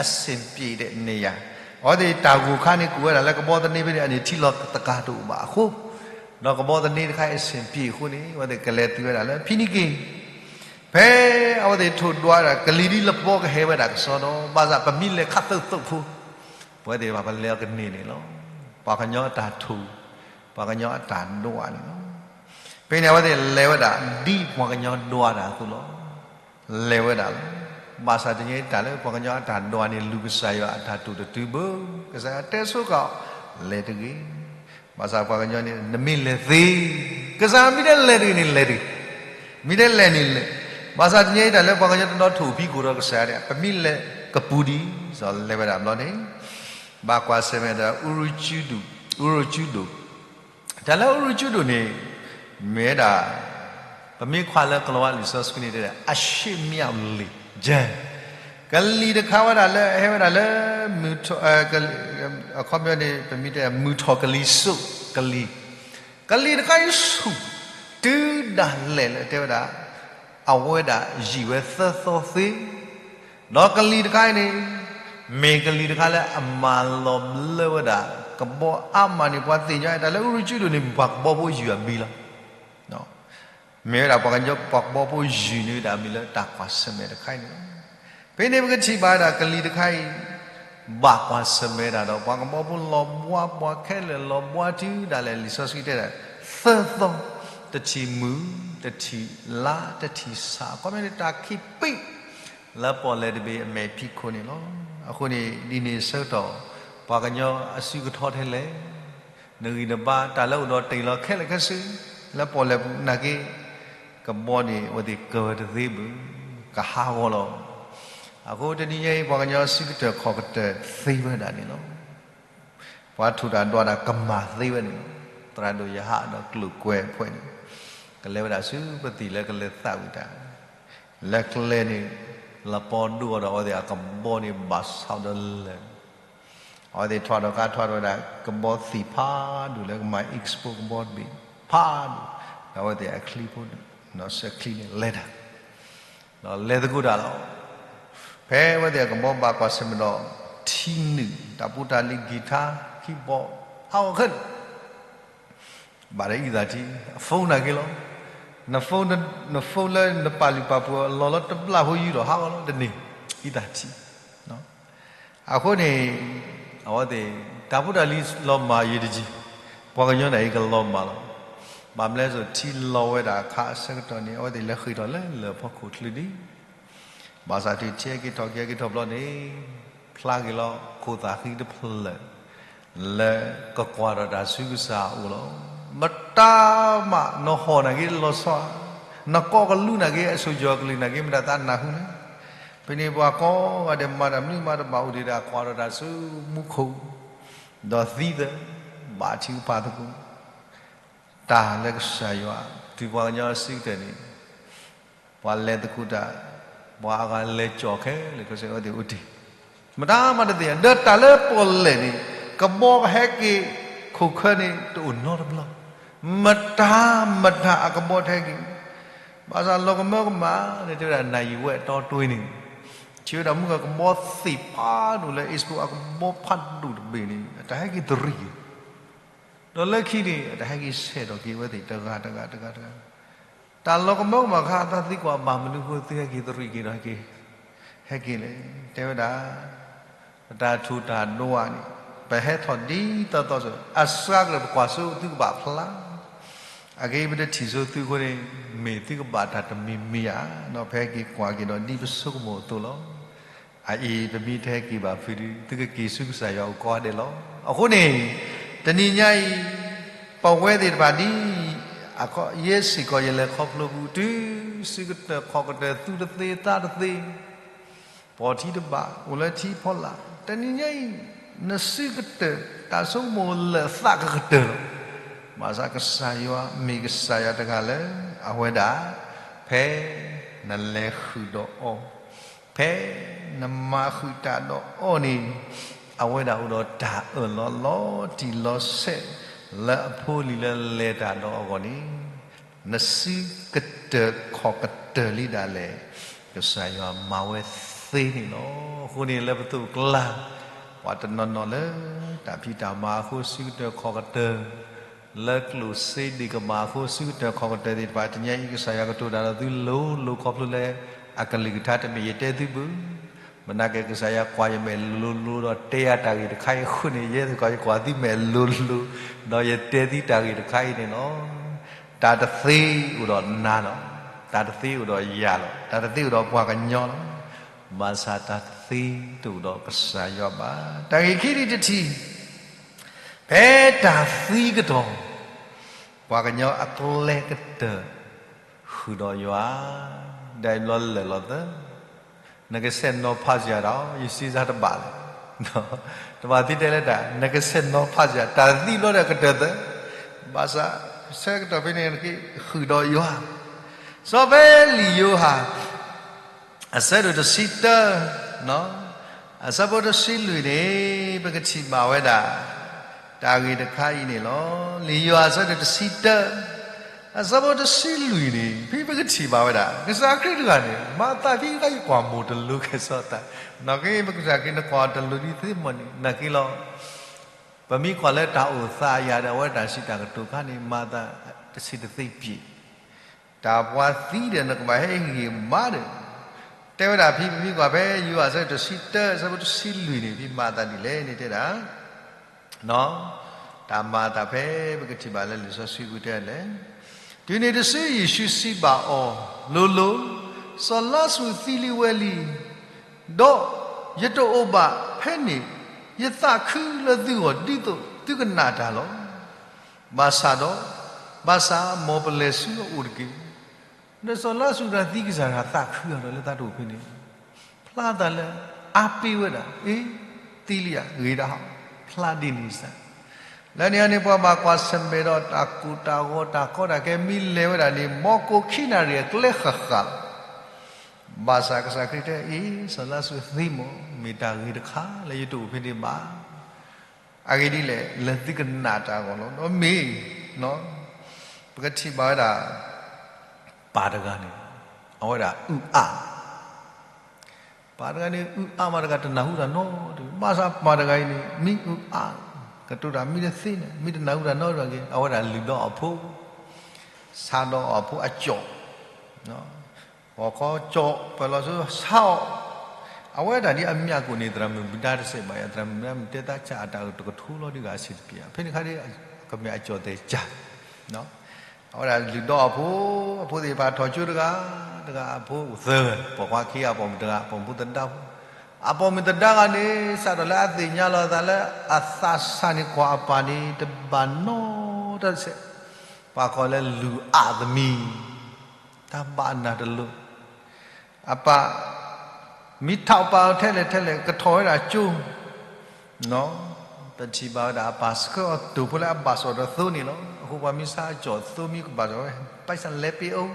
အဆင်ပြေတဲ့နေရာ, အဝဲသ့ၣ်တၢ်ဂိၢ်ခါန့ၣ် ကူၣ်ဝဲဒၣ်လၢကဘီသန့ဖဲန့ၣ် အန့ၣ်ထံလီၤတကၤတအိၣ်ဘၣ်အဃိ, ဒီးကဘီသန့တခါအံၤအဆင်ပြေအဃိန့ၣ် အဝဲသ့ၣ်ကလဲၤသုးဝဲဒၣ်လၢဖံနံက့ၤ ဖဲအဝဲသ့ၣ်ထိၣ်ဒွးဒၣ် ကလံၤဒ်လပီကဟဲဝဲဒၣ်ကစီဒီး ဘၣ်ဆၣ်ပမ့ၢ်လဲၤခးသုးသုးဖိ, ပဝဲသ့ၣ်တဖၣ်ပလဲၤအီၤကန့ၢ်န့ၣ်လီၤ. ပှၤကညီအတၢ်ထိၣ်, ပှၤကညီအတၢ်ဒွးန့ၣ်လီၤ. ဖဲန့ၣ်အဝဲသ့ၣ်လဲၤဝဲဒၣ် ဒ်ပှၤကညီဒွးတၢ်အသိးလီၤ. လဲၤဝဲဒၣ်လီၤ. ဘၣ်ဆၣ်တနံၤအံၤတၢ်လၢပှၤကညီအတၢ်ဒွးန့ၣ် လူၤကစၢ်ယွၤအတၢ်တိာ်တတုၤဘၣ်, ကစၢ်ယွၤတဲဆိကီး လဲၤတဂ့ၤ. ဘၣ်ဆၣ်ပှၤကညီန့ၣ် နမ့ၢ်လဲၤသ့, ကစၢ်မ့ၢ်တဲလဲၤတဂ့ၤန့ၣ် လဲၤတဂ့ၤ. မ့ၢ်တဲလဲၤန့ၣ်လဲၤ, ဘၣ်ဆၣ်တနံၤအံၤတၢ်လၢပှၤကညီတနီၤထိၣ်ဖံးကိာ်ဒီးကစၢ်ယွၤန့ၣ် ပမ့ၢ်လဲၤကပူၤဒံး စီၤလဲၤဝဲဒၣ်ဘျီန့ၣ်, ဘၣ်ကွၢ်ဆၢၣ်မဲာ်တၢ် အူရူကၠူဒိၣ်, တၢ်လၢအူရူကၠူဒိၣ်န့ၣ် မ့ၢ်ဝဲဒၣ် ပမ့ၢ်ကွၢ်လၢကလံးဝါလံာ်စီဆှံန့ၣ်တဲဒၣ် အရှေ့မြောက်လေ ကၠဲ, ကလံၤတခါဝဲဒၣ်လၢအဟဲဝဲဒၣ်လၢ မုၢ်ထီၣ်, အခီပညီန့ၣ် ပမ့ၢ်တဲမုၢ်ထီၣ်ကလံၤစိးကလံၤ, ကလံၤတခါအံၤဆူၣ် တုၤဒၣ်လဲာ်လၢတဲဝဲဒၣ် အဝဲဒၣ်ယံာ်ဝဲသၢသီသ့, ဒီးကလံၤတခါအံၤန့ၣ် မ့ၢ်ကလံၤတခါလၢအမၤလီၤဘျၢဝဲဒၣ် ကဘီအါမးန့ၣ် ပှၤသ့ၣ်ညါတၢ်လၢအူရူကၠူဒိၣ်န့ၣ် ပှၤကဘီဖိယုၢ်အဘံလီၤ. မ့ၢ်ဝဲဒၣ်ပှၤကညီပှၤကဘီဖိယုၢ်န့ၢ်ဝဲဒၣ်အဘံလၢတၢ်ကွၢ်ဆၢၣ်မဲာ်တခါအံၤန့ၣ်လီၤ. ဖဲန့ၣ်ပကထံၣ်ဘၣ်ဝဲဒၣ်ကလံၤတခါအံၤ ဘၣ်ကွၢ်ဆၢၣ်မဲာ်တၢ်ဒီး ပှၤကဘီဖိလီၤဘှါ ပှၤခဲလၢာ်လီၤဘှါတုၤဒၣ်လဲာ် လံာ်စီဆှံတဲဒၣ် သၢသီ, တထံၣ်မုၢ်, တထံၣ်လါ, တထံၣ်ဆၣ်, အခီပညီန့ၣ် တၢ်ခံးပ့ၣ် လၢပီၣ်လဲၣ်တဘ့ၣ်အမဲာ်ဖံးခိၣ်န့ၣ်လီၤ. အဃိန့ၣ် ဒ်န့ၣ်အဆၢကတီၢ် ပှၤကညီအစုကထီထဲလဲၣ် နဂံၢ်နဘါတၢ်လၢအိၣ်ဒီးတ့ၢ်လီၤခဲလၢာ်ခဲဆ့ လၢပီၣ်လဲၣ်ပူၤနာ်က့ ကဘီန့ၣ် အဝဲသ့ၣ်ကၢၤဝဲတသ့ဘၣ်, ကဟးဂီၤလီၤ. အဃိတနံၤညါအံၤ ပှၤကညီစုကတၢၢ်ခီၣ်ကတၢၢ်သ့ဝဲဒၣ်န့ၣ်လီၤ. ပှၤထူးတၢ်ဒွးတၢ်ကမၣ်သ့ဝဲန့ၣ်လီၤ. သရၣ်ဒိၣ်ယဟၣ်ဒီးကျိာ်ကွဲးဖဲန့ၣ် ကလဲၤဝဲဒၣ်ဆူပသံၣ်လၢကလဲၤသးဝံၣ်တၢ် လၢကျဲန့ၣ် လပီဒိၣ်အီၤဒီးအဝဲသ့ၣ်အကဘီန့ၣ်ဘၣ်ဆၣ်ဒီးလၢာ် အဝဲသ့ၣ်ထွဲဒီးကါထွဲဒီးဝဲဒၣ် ကဘီသ့ၣ်ဖးဒိၣ်လၢကမၤ export ကဘီတဘ့ၣ် ဖးဒိၣ်, ဒီးအဝဲသ့ၣ်အချံဖိ စဲးချံန့ၣ်လဲၤတၢ်, ဒီးလဲၤသကိးတၢ်လီၤ. ဖဲအဝဲသ့ၣ်အကဘီဘၣ်ကွၢ်ဆၢၣ်မဲာ်ဒီး ထံနုာ် တၢ်ဖိတၢ်လံၤ guitar keyboard ဟးဂီၤခဲလၢာ် ဘၣ်ဒီးအံသၣ်ထံ အ phone နာ်က့လီၤ. န phone န phone လၢနပာ်လုၢ်ပာ်ပှ့ၤအလီၢ်လီၤတဘျီဖိယူၢ်ဒီးဟးဂီၤလီၤတန့ၢ် အံသၣ်ထံ. အဃိန့ၣ် အဝဲသ့ၣ် တၢ်ဖိတၢ်လံၤလီၤမၢ်ယံာ်တယံာ်, ပှၤကညီန့ၣ်အံၤကလီၤမၢ်လီၤ. ဘၣ်မနုၤလဲၣ် ထံလီၤဝဲဒၣ်အခါအဆၢကတီၢ်န့ၣ် အဝဲသ့ၣ်လဲၤဃ့ၢ်ထီၣ်လၢလၢၢ်ဖီခိၣ်ချုးဒံး ဘၣ်ဆၣ်တုၤထံဟဲက့ၤထီၣ်က့ၤဟဲက့ၤထီၣ်ဘျီန့ၣ် ဖျါက့ၤလီၤခိၣ်သၣ်ဃံတဖျၢၣ် လၢကကွၢ်ဒီးတၢ်ဆူကစၢ်အအိၣ်လီၤ. မတၤမး နဟီၣ်နာ်က့လီၤဆီဧါ, နကိးကလူးနာ်က့ အဆိယီၤကလုၢ်နာ်က့ မတၤသးနၢ်ဟူန့ၣ်, ဖဲန့ၣ်ပှၤကိးဂၤဒဲးမၤတၢ်မနုၤမၤတဘၣ်အိၣ်ဒံးဒီး ကွၢ်ဒီးတၢ်ဆူမူခိၣ် ဒီးသံသၢ ဘၣ်ထံကဖၣ်သကိး တၢ်လၢကစၢ်ယွၤ တုၤပှၤကညီစုကတၢၢ်န့ၣ် ပှၤလဲၤသကိးတၢ်, ပှၤအဂၤလဲၤကၠီၣ်ခဲလၢာ်ခဲဆ့ အဝဲသ့ၣ်အိၣ်တ့ၢ်, မတၤမးတသ့ၣ်ညါ ဒီးတၢ်လၢပီၣ်လဲၣ်န့ၣ် ကဘီကဟဲက့ၤ ခိၣ်ခၢန့ၣ် တအိၣ်နီတဘျီ, မတၤမတၤအကဘီတဟဲက့ၤ, ဘၣ်ဆၣ်လီၤကမၢကမၣ်န့ၣ် တဲဝဲဒၣ်နၢ်ယံာ်ဝဲအတီတွ့န့ၣ်, ထံၣ်ဝဲဒၣ်မုၢ်ဂၤကဘီသ့ၣ်ဖးဒိၣ်လၢ export အကဘီဖးဒိၣ်တဘ့ၣ်န့ၣ် အတၢ်ဟဲက့ၤတရံးက့ၤ ဒီးလၢခံန့ၣ် အတၢ်ဟဲက့ၤဆဲးထီၣ်က့ၤအဝဲသ့ၣ်တဂၤတဂၤတဂၤတဂၤ, တၢ်လီၤကမၢကမၣ်အခါ အသးသံကွၢ်ဘၣ်မနုၤဃိသုဟဲက့ၤတရံးက့ၤဒီးဟဲက့ၤ, ဟဲက့ၤလဲၣ်, တဲဝဲဒၣ် ပတၢ်ထူးတၢ်ဒွးန့ၣ် ပဟဲထီၣ်ဒ်သိးသိးစ့ၢ် အစှၤကတၢၢ်ပကွၢ်စိသုကဘၣ်ဖျါ, အဂ့ၢ်ပတထံၣ်စိသုအဃိန့ၣ် မ့ၢ်သုကဘၣ်တၢ်တမံၤမံၤဧါ, ဒီးပဟဲက့ၤကွၢ်က့ၤဒီးဒ်ပဆိကမိၣ်အသိးလီၤ. အအံၤပမ့ၢ်တဟဲက့ၤဘၣ်ဖုဒုး သုကက့ၤဆူကစၢ်ယွၤအအိၣ်ကိးဂၤဒဲးလီၤ. အဃိန့ၣ် တနံၤညါအံၤ ပဝဲသ့ၣ်တဖၣ်ဒ် ယဲစ့ၢ်ကီးယလဲၤခီဖျိပူၤ တုၤစုကတၢၢ်ခီၣ်ကတၢၢ် သူၣ်တသ့သးတသ့ ပီၢ်ထံတဘၣ် အိၣ်လၢထံဖီလာ် တနံၤညါအံၤ နစုကတၢၢ် တၢ်ဆိကမိၣ်လၢာ်သးကကတၢၢ်လီၤ. ဘၣ်ဆၣ်ကစၢ်ယွၤမ့ၢ်ကစၢ်ယွၤတဂၤလၢ အဝဲဒၣ် ဖဲနလဲၤဃုာ်ဒီးအီၤ ဖဲနမၤဃုာ်တၢ်ဒီးအီၤန့ၣ် အဝဲဒၣ်အိၣ်ဒီးတၢ်အၢၣ်လီၤ လီၤတံၢ်လီၤဆဲး လၢအဖိအလံၤလၢလဲၤတၢ်ဒီးအဂီၢ်န့ၣ် နစုကတၢၢ်ခီၣ်ကတၢၢ်လံဒၣ်လဲာ် ကစၢ်ယွၤမၤဝဲသ့န့ၣ်လီၤ. အဃိန့ၣ်လၢပသိးပကျါ ပှၤတနီၤနီၤလၢ တၢ်ဖံးတၢ်မၤအဃိ စုကတၢၢ်ခီၣ်ကတၢၢ် လၢကျိၣ်စ့ဒ့ၣ်ကမၣ်အဃိ စုကတၢၢ်ခီၣ်ကတၢၢ်သ့ၣ်တဖၣ် တနံၤညါအံၤ ကစၢ်ယွၤကတိၤတၢ်ဒီးသုလိၤလိၤခီဖျိလၢ အကလုၢ်ကထါတမ့ၢ်ယတဲသုဘၣ်. မနၤက့ ကစၢ်ယွၤကွၢ်ယမဲာ်လိၤလိၤဒီးတဲယၤတၢ်ဂ့ၢ်တခါအံၤအဃိန့ၣ် ယဲစ့ၢ်ကီးယကွၢ်သုမဲာ်လိၤလိၤ ဒီးယတဲသုတၢ်ဂ့ၢ်တခါအံၤန့ၣ်လီၤ. တၢ်တသ့အိၣ်ဒီးနၤလီၤ. တၢ်တသ့အိၣ်ဒီးယၤလီၤ. တၢ်တသ့အိၣ်ဒီးပှၤကညီလီၤ. ဘၣ်ဆၣ်တၢ်တသ့တအိၣ်ဒီးကစၢ်ယွၤဘၣ်. တၢ်ဂ့ၢ်ခံထံၣ်တထံၣ် ဖဲတၢ်သံကတီၢ် ပှၤကညီအကျဲကတၢၢ် ဃုာ်ဒီးယွၤ, ဒီးဘျီလဲၤလီၤသၢ, နကစဲးနီၤဖးစၢၤဒီး ယစံးစၢ်တဘၣ်လဲၣ်. တဘၣ်သံတဲလၢတၢ် နကစဲးနီၤဖးစၢၤ တၢ်သံဘျီဒီးကတၢၢ်သၢ, ဘၣ်ဆၣ်ဆၢကတီၢ်ဖဲန့ၣ် ဃုာ်ဒီးယွၤ, စီၤဖဲလံာ်ယိၤဟၣ် အဆၢဒိၣ်တဆံတၢ, အဆၢဖိတဆံလွံၢ်န့ၣ် ပကထံၣ်ဘၣ်ဝဲဒၣ် တၢ်ဂ့ၢ်တခါအံၤန့ၣ်လီၤ. လံာ်ယိၤဟၣ်အဆၢဒိၣ်တဆံတၢ, အဆၢဖိတဆံလွံၢ်န့ၣ် ဖဲပကထံၣ်ဘၣ်ဝဲဒၣ် ကစၢ်ခရံာ်တဂၤန့ၣ် မၤသးဖဲယကွၢ်မိၢ်တလိၤကဲစီၤသး, နာ်က့ ပကစၢ်ခရံာ်နကွၢ်တလိၤဒ်သ့မီၢ်န့ၣ် နာ်က့လီၤ. ပမ့ၢ်ကွၢ်လၢတၢ်အိၣ်သးအယၤဒီး အဝဲတၢ်စံးတၢ်ကတိၤခါန့ၣ် မၤသးတဆံးတသ့ပျ့ၤ, တၢ်ပှၤသံဒီးနကဘၣ်ဟဲဟ့ၣ်ဂံၢ်ဘါဒီး, တဲဝဲဒၣ်ဖဲပမ့ၢ်ကွၢ်ဖဲ ယိၤဟၣ်အဆၢဒိၣ်တဆံတၢ အဆၢဖိတဆံလွံၢ်န့ၣ် ဖဲမၤသးဒ်လဲၣ်န့ၣ်တဲဒၣ် တၢ်မၤအသးဖဲပကထံၣ်ဘၣ်လၢလံာ်စီဆှံပူၤတဲလဲၣ်. တုၤနုၤတစု ယ့ၣ်ၡူးစံးဘၣ်အီၤ, လိၤလိၤ, စီၤလါစရူးသံလံဝဲလံ, ဒီးယတအိၣ်ဘၣ်ဖဲန့ၣ် ယသးခုလၢသုဂီၢ် ဒ်သိးသုကနာ်တၢ်လီၤ. ဘၣ်ဆၣ်ဒီး, ဘၣ်ဆၣ်မ်ပလဲၤဆူအအိၣ်တက့ၢ်. ဒီးစီၤလါစရူးတဂၤသံကစၢ်တဂၤ သးခုအီၤဒီးလၢသးတအိၣ်ဖဲန့ၣ်, ဖျါသးလၢအါပ့ၤဝဲဒၣ်, အ့, သံလံဧါ, ဂ့ၤဒၣ်ဟီ, ဖျါဒ်န့ၣ်စ့ၢ်. လၢန့ၣ်အန့ၣ် ပှၤဘၣ်ကွၢ်ဆၢၣ်မဲာ်ဒီးတၢ်ကိၢ်တၢ်ဂီၤတၢ်ကီတၢ်ခဲ မ့ၢ်လဲၤဝဲဒၣ်န့ၣ် မ်ကိးခံနၣ်ရံၣ်အကျဲဃၣ်ဃၣ်လီၤ. ဘၣ်ဆၣ်ကစၢ်ခရံာ်တဲ အ့, စီၤလါစရူးသံမီၢ်, မ့ၢ်တၢ်ဂ့ၤတခါလၢယတအိၣ်ဖဲန့ၣ်ဘၣ်. အဂ့ၢ်ဒ်လဲၣ်, လၢသုကနာ်တၢ်အဂီၢ်လီၤ. ဒီးမ့ၢ်, ပကထံၣ်ဘၣ်ဝဲဒၣ် ပၢ်တဂၤန့ၣ် အဝဲဒၣ်အုၣ်အါ ပၢ်တဂၤန့ၣ် အုၣ်အါမးတဂၤ တနၢ်ဟူတၢ်နီတမံၤ, ဘၣ်ဆၣ်ပၢ်တဂၤအံၤန့ၣ် မ့ၢ်အုၣ်အါ, ကတိၤတၢ်မ့ၢ်တသ့န့ၣ် မ့ၢ်တနၢ်ဟူတၢ်နီတမံၤက့ၤ အဝဲဒၣ်လုၢ်ဒီးအဖိ, ဆါဒီးအဖိအကၠီၣ်, ဂီၤခီကၠီၣ်ပၢၢ်လီၤဆူဆါအီၤ, အဝဲဒၣ်ဒ်အမ့ၢ်အကိၣ်န့ၣ် သရၣ်မုၣ်မုၢ်ဒါတစဲးဘၣ်ယၤ, သရၣ်မုၣ်မုၢ်ဒါမ့ၢ်တဲသးဆၣ်အတၢ်ကတခူလီၤဒ်ဂၤအဆံးတပျ့ၤ, ဖဲန့ၣ်ခါဒ် ကမ့ၢ်အကၠီၣ်တဲာ်ကၠၢ် အဝဲဒၣ်လုၢ်ဒီးအဖိ, အဖိသ့ၣ်တဖၣ်ထီၣ်ကၠိတဂၤ, တဂၤအဖိအိၣ်သၢဂၤ, ပိာ်ခွါခံဂၤ ပိာ်မုၣ်တဂၤ, ပိာ်မုၣ်ဖိသဒါဖိ, အပိာ်မုၣ်သဒါဂၤန့ၣ် စးထီၣ်လၢအသ့ၣ်ညါလီၤအသးလၢအသးစၢ်န့ၣ် ကွၢ်အပၢ်န့ၣ် တဘၣ်နီတစဲး, ပှၤကိးလၢလုၢ်အါသမံ, တၢ်ဘၣ်နၢ်တလိၤ အပၢ် မ့ၢ်ထးပာ်အီၤထဲလဲၣ်ထဲလဲၣ် ကထီၣ်ဝဲဒၣ်ကၠိ, ပထံၣ်ဘၣ်ဝဲဒၣ်အပၢ်ဆှၢအီၤတိာ်ဖိလၢအဘၣ်စီၣ်ဒီးသိန့ၣ်လီၤ. အဃိပှၤမ့ၢ်ဆါအကၠီၣ်သိမ့ၢ်ကဘၣ်စီၣ်ဝဲ, ပိုက်ဆံလဲၤပ့ၤအိၣ်,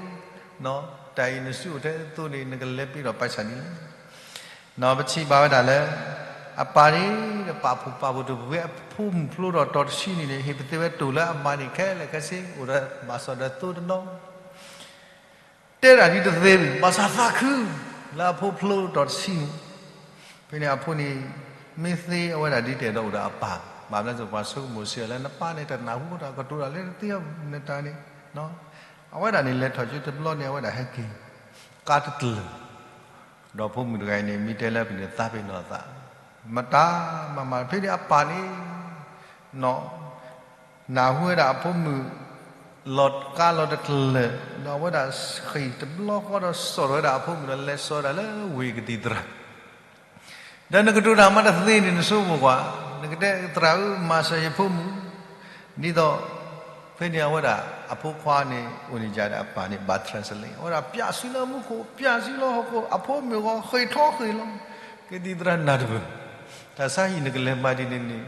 တၢ်အံၤနစုအိၣ်ထဲသိန့ၣ် နကလဲၤပ့ၤဒီးပိုက်ဆံန့ၣ်လီၤ. ပထံၣ်ဘၣ်ဝဲဒၣ်လၢ အပၢ်န့ၣ် ပာ်ဖှိၣ်ပာ်ဖှိၣ်တပူၤဝဲအဖိမုၣ်ဖျိထီၣ်တီၤတဆံန့ၣ်န့ၣ် ဟ့ၣ်ပသ့ဝဲတိာ်လၢအမါန့ၣ်ခဲလၢာ်ခဲဆ့ အိၣ်ဒီးဘၣ်စီၣ်ဒီးသိတနီၤ တဲဒၣ်ဒ်တသ့ဘၣ်, ဘၣ်ဆၣ်သးခု လၢအဖိဖျိထီၣ်တဆံန့ၣ်, ဖဲန့ၣ်အဖိန့ၣ် မ့ၢ်သ့အဝဲဒၣ်ဒ်တဲာ်ဒီးအိၣ်ဒီးအပၢ်, ဘၣ်မနုၤပှၤဆိကမိၣ်စ့ၢ်လၢနပၢ်န့ၣ် တနၢ်ဟူတၢ်ကတိၤတၢ်လၢတသ့နတၢ်န့ၣ်, အဝဲဒၣ်န့ၣ် လဲၤထီၣ်ကၠိတဘျီန့ၣ် အဝဲဒၣ်ဟဲက့ၤ ကါတတလၢာ်, ဒီးဖိမုၣ်တဂၤအံၤန့ၣ် မ့ၢ်တဲလၢပန့ၣ်သးပ့ၤနီၣ်သး, မတၤမၤမၤ ဖဲန့ၣ်အပၢ်န့ၣ် နၢ်ဟူဝဲဒၣ်အဖိမုၣ် လီၤကါလီၤတကလၢာ်, ဒီးအဝဲဒၣ်ဃ့ၢ်တဘျီဃီဒီးစိာ်ထီၣ်ဝဲဒၣ်အဖိမုၣ်ဒီးလဲၤစိာ်ဒၣ်လၢဝ့ၢ်ကသံၣ်သရၣ်, ဒီးနကတိၤတၢ်မၤတသ့န့ၣ် နဆိကမိၣ်ကွၢ်, နကတဲသရၣ်ဧၢ မၤစၢၤယဖိမုၣ်, ဒ်သိး ဖဲန့ၣ်အဝဲဒၣ်အဖိခွါန့ၣ် အိၣ်န့ၣ်ယၤဒီးအပၢ်န့ၣ် ဘၣ် translate အဝဲဒၣ်ပျးစံလၢမူခိၣ် ပျးစံလၢဟီၣ်ခိၣ် အဖိမုၣ်အဂီၢ် ဃ့ၢ်ထီဃ့ၢ်လီၤ, ကသံၣ်သရၣ်နၢ်တပၢၢ်, တၢ်ဆါဟံၣ်နကလဲၤမၤဒ်န့ၣ်န့ၣ်,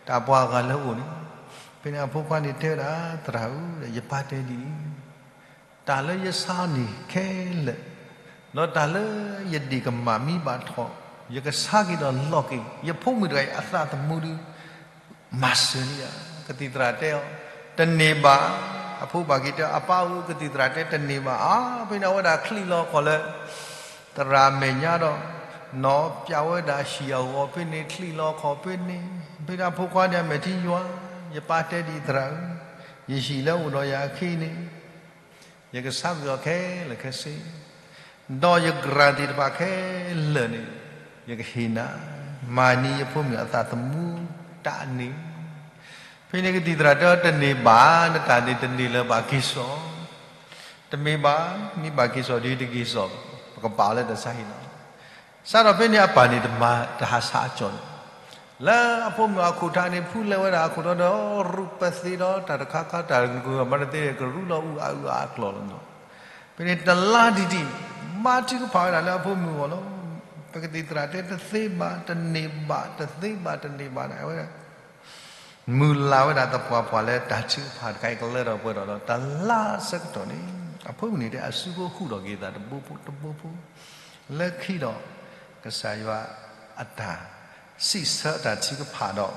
တၢ်ပှၤဂၤလၢအအိၣ်န့ၣ်, ဖဲန့ၣ်အဖိခွါန့ၣ်တဲဝဲဒၣ် သရၣ်ဧၢ, ယပၢ်တဲဒ်အံၤ တၢ်လၢယဆါန့ၣ်ခဲလၢာ်, ဒီးတၢ်လၢယဒ့ၣ်ကမၣ်မံဘၣ်ထီၣ်, ယကဆါက့ၤဒီးလီၤက့ၤ, ယဖိမုၣ်တဂၤအံၤအသးသမူဒုး မၤစၢၤန့ၢ်ယၤ, ကသံၣ်သရၣ်တဲအီၤ, တန့ၢ်ဘၣ်, အဖိဘၣ်က့ၤတဲ အပၢ်ဧၢ ကသံၣ်သရၣ်တဲတန့ၢ်ဘၣ်, အါ ဖဲန့ၣ်အဝဲဒၣ်ချံးလီၤခီၣ်လၢ သရၣ်မဲာ်ညါဒီး, နီၢ်ပျးဝဲဒၣ်ဟံၣ်အဂီၢ်ဖဲန့ၣ် ချံးလီၤခီၣ်ဖဲန့ၣ်, ဖဲန့ၣ်အဖိခွါန့ၣ်အမဲာ်ထံယွၤ, ယပၢ်တဲဒ်အံၤသရၣ်ဧၢ, ယဟံၣ်လၢအိၣ်ဒီးယၤအခံန့ၣ် ယကဆါကွံာ်အီၤခဲလၢာ်ခဲဆ့, ဒီးယကြၢးသ့ၣ်တဖၣ်ခဲလၢာ်န့ၣ် ယကဟ့ၣ်နၤ, မၤန့ၢ်ယဖိမုၣ်အသးသမူတၢ်န့ၣ်, ဖဲန့ၣ်ကသံၣ်သရၣ်တဲအီၤ တန့ၢ်ဘၣ်, နတၢ်န့ၣ်တန့ၢ်လၢၤဘၣ်က့ၤစိာ်, တမ့ၢ်ဘၣ်, မ့ၢ်ဘၣ်က့ၤစိာ်ဒီးတက့ၤစိာ်, ပကပာ်အီၤလၢတၢ်ဆါဟံၣ်လီၤ. စးထီၣ်ဖဲန့ၣ်အပၢ်န့ၣ်တမၤတဟးဆါအကၠီၣ်န့ၣ်, လၢအဖိမုၣ်အခိၣ်ထါန့ၣ် ဖုလဲၤဝဲဒၣ်အခိၣ်ထီၣ်ဒီး ရူၢ်ပသ့ဒီးတၢ်တခါခါတၢ်ကမၤတသ့ ကရူၢ်လီၤအုၣ်အါအုၣ်အါအကျိၤလီၤ. န့ၣ်တလါဒံးဒံး မၤထုကဖၣ်ဝဲဒၣ်လၢအဖိမုၣ်အဂီၢ်လီၤ. ပကသံၣ်သရၣ်တဲတသ့ဘၣ်တန့ၢ်ဘၣ် တသ့ဘၣ်တန့ၢ်ဘၣ်န့ၣ် အဝဲဒၣ် မုၢ်လၢ်ဝဲဒၣ်သပှၢ်ပှၢ်လၢတၢ်ထုကဖၣ်တခါအံၤ ကလၢထီၣ်ပှဲၤထီၣ်ဒီး တလါဆၢကတီၢ်န့ၣ် အဖိမုၣ်န့ၣ်တဲ အစုဖိဟူးထီၣ်က့ၤသးတဘိဖိတဘိဖိ လၢခံဒီး ကစၢ်ယွၤအတၢ်စံးဆၢအတၢ်ထုကဖၣ်ဒီး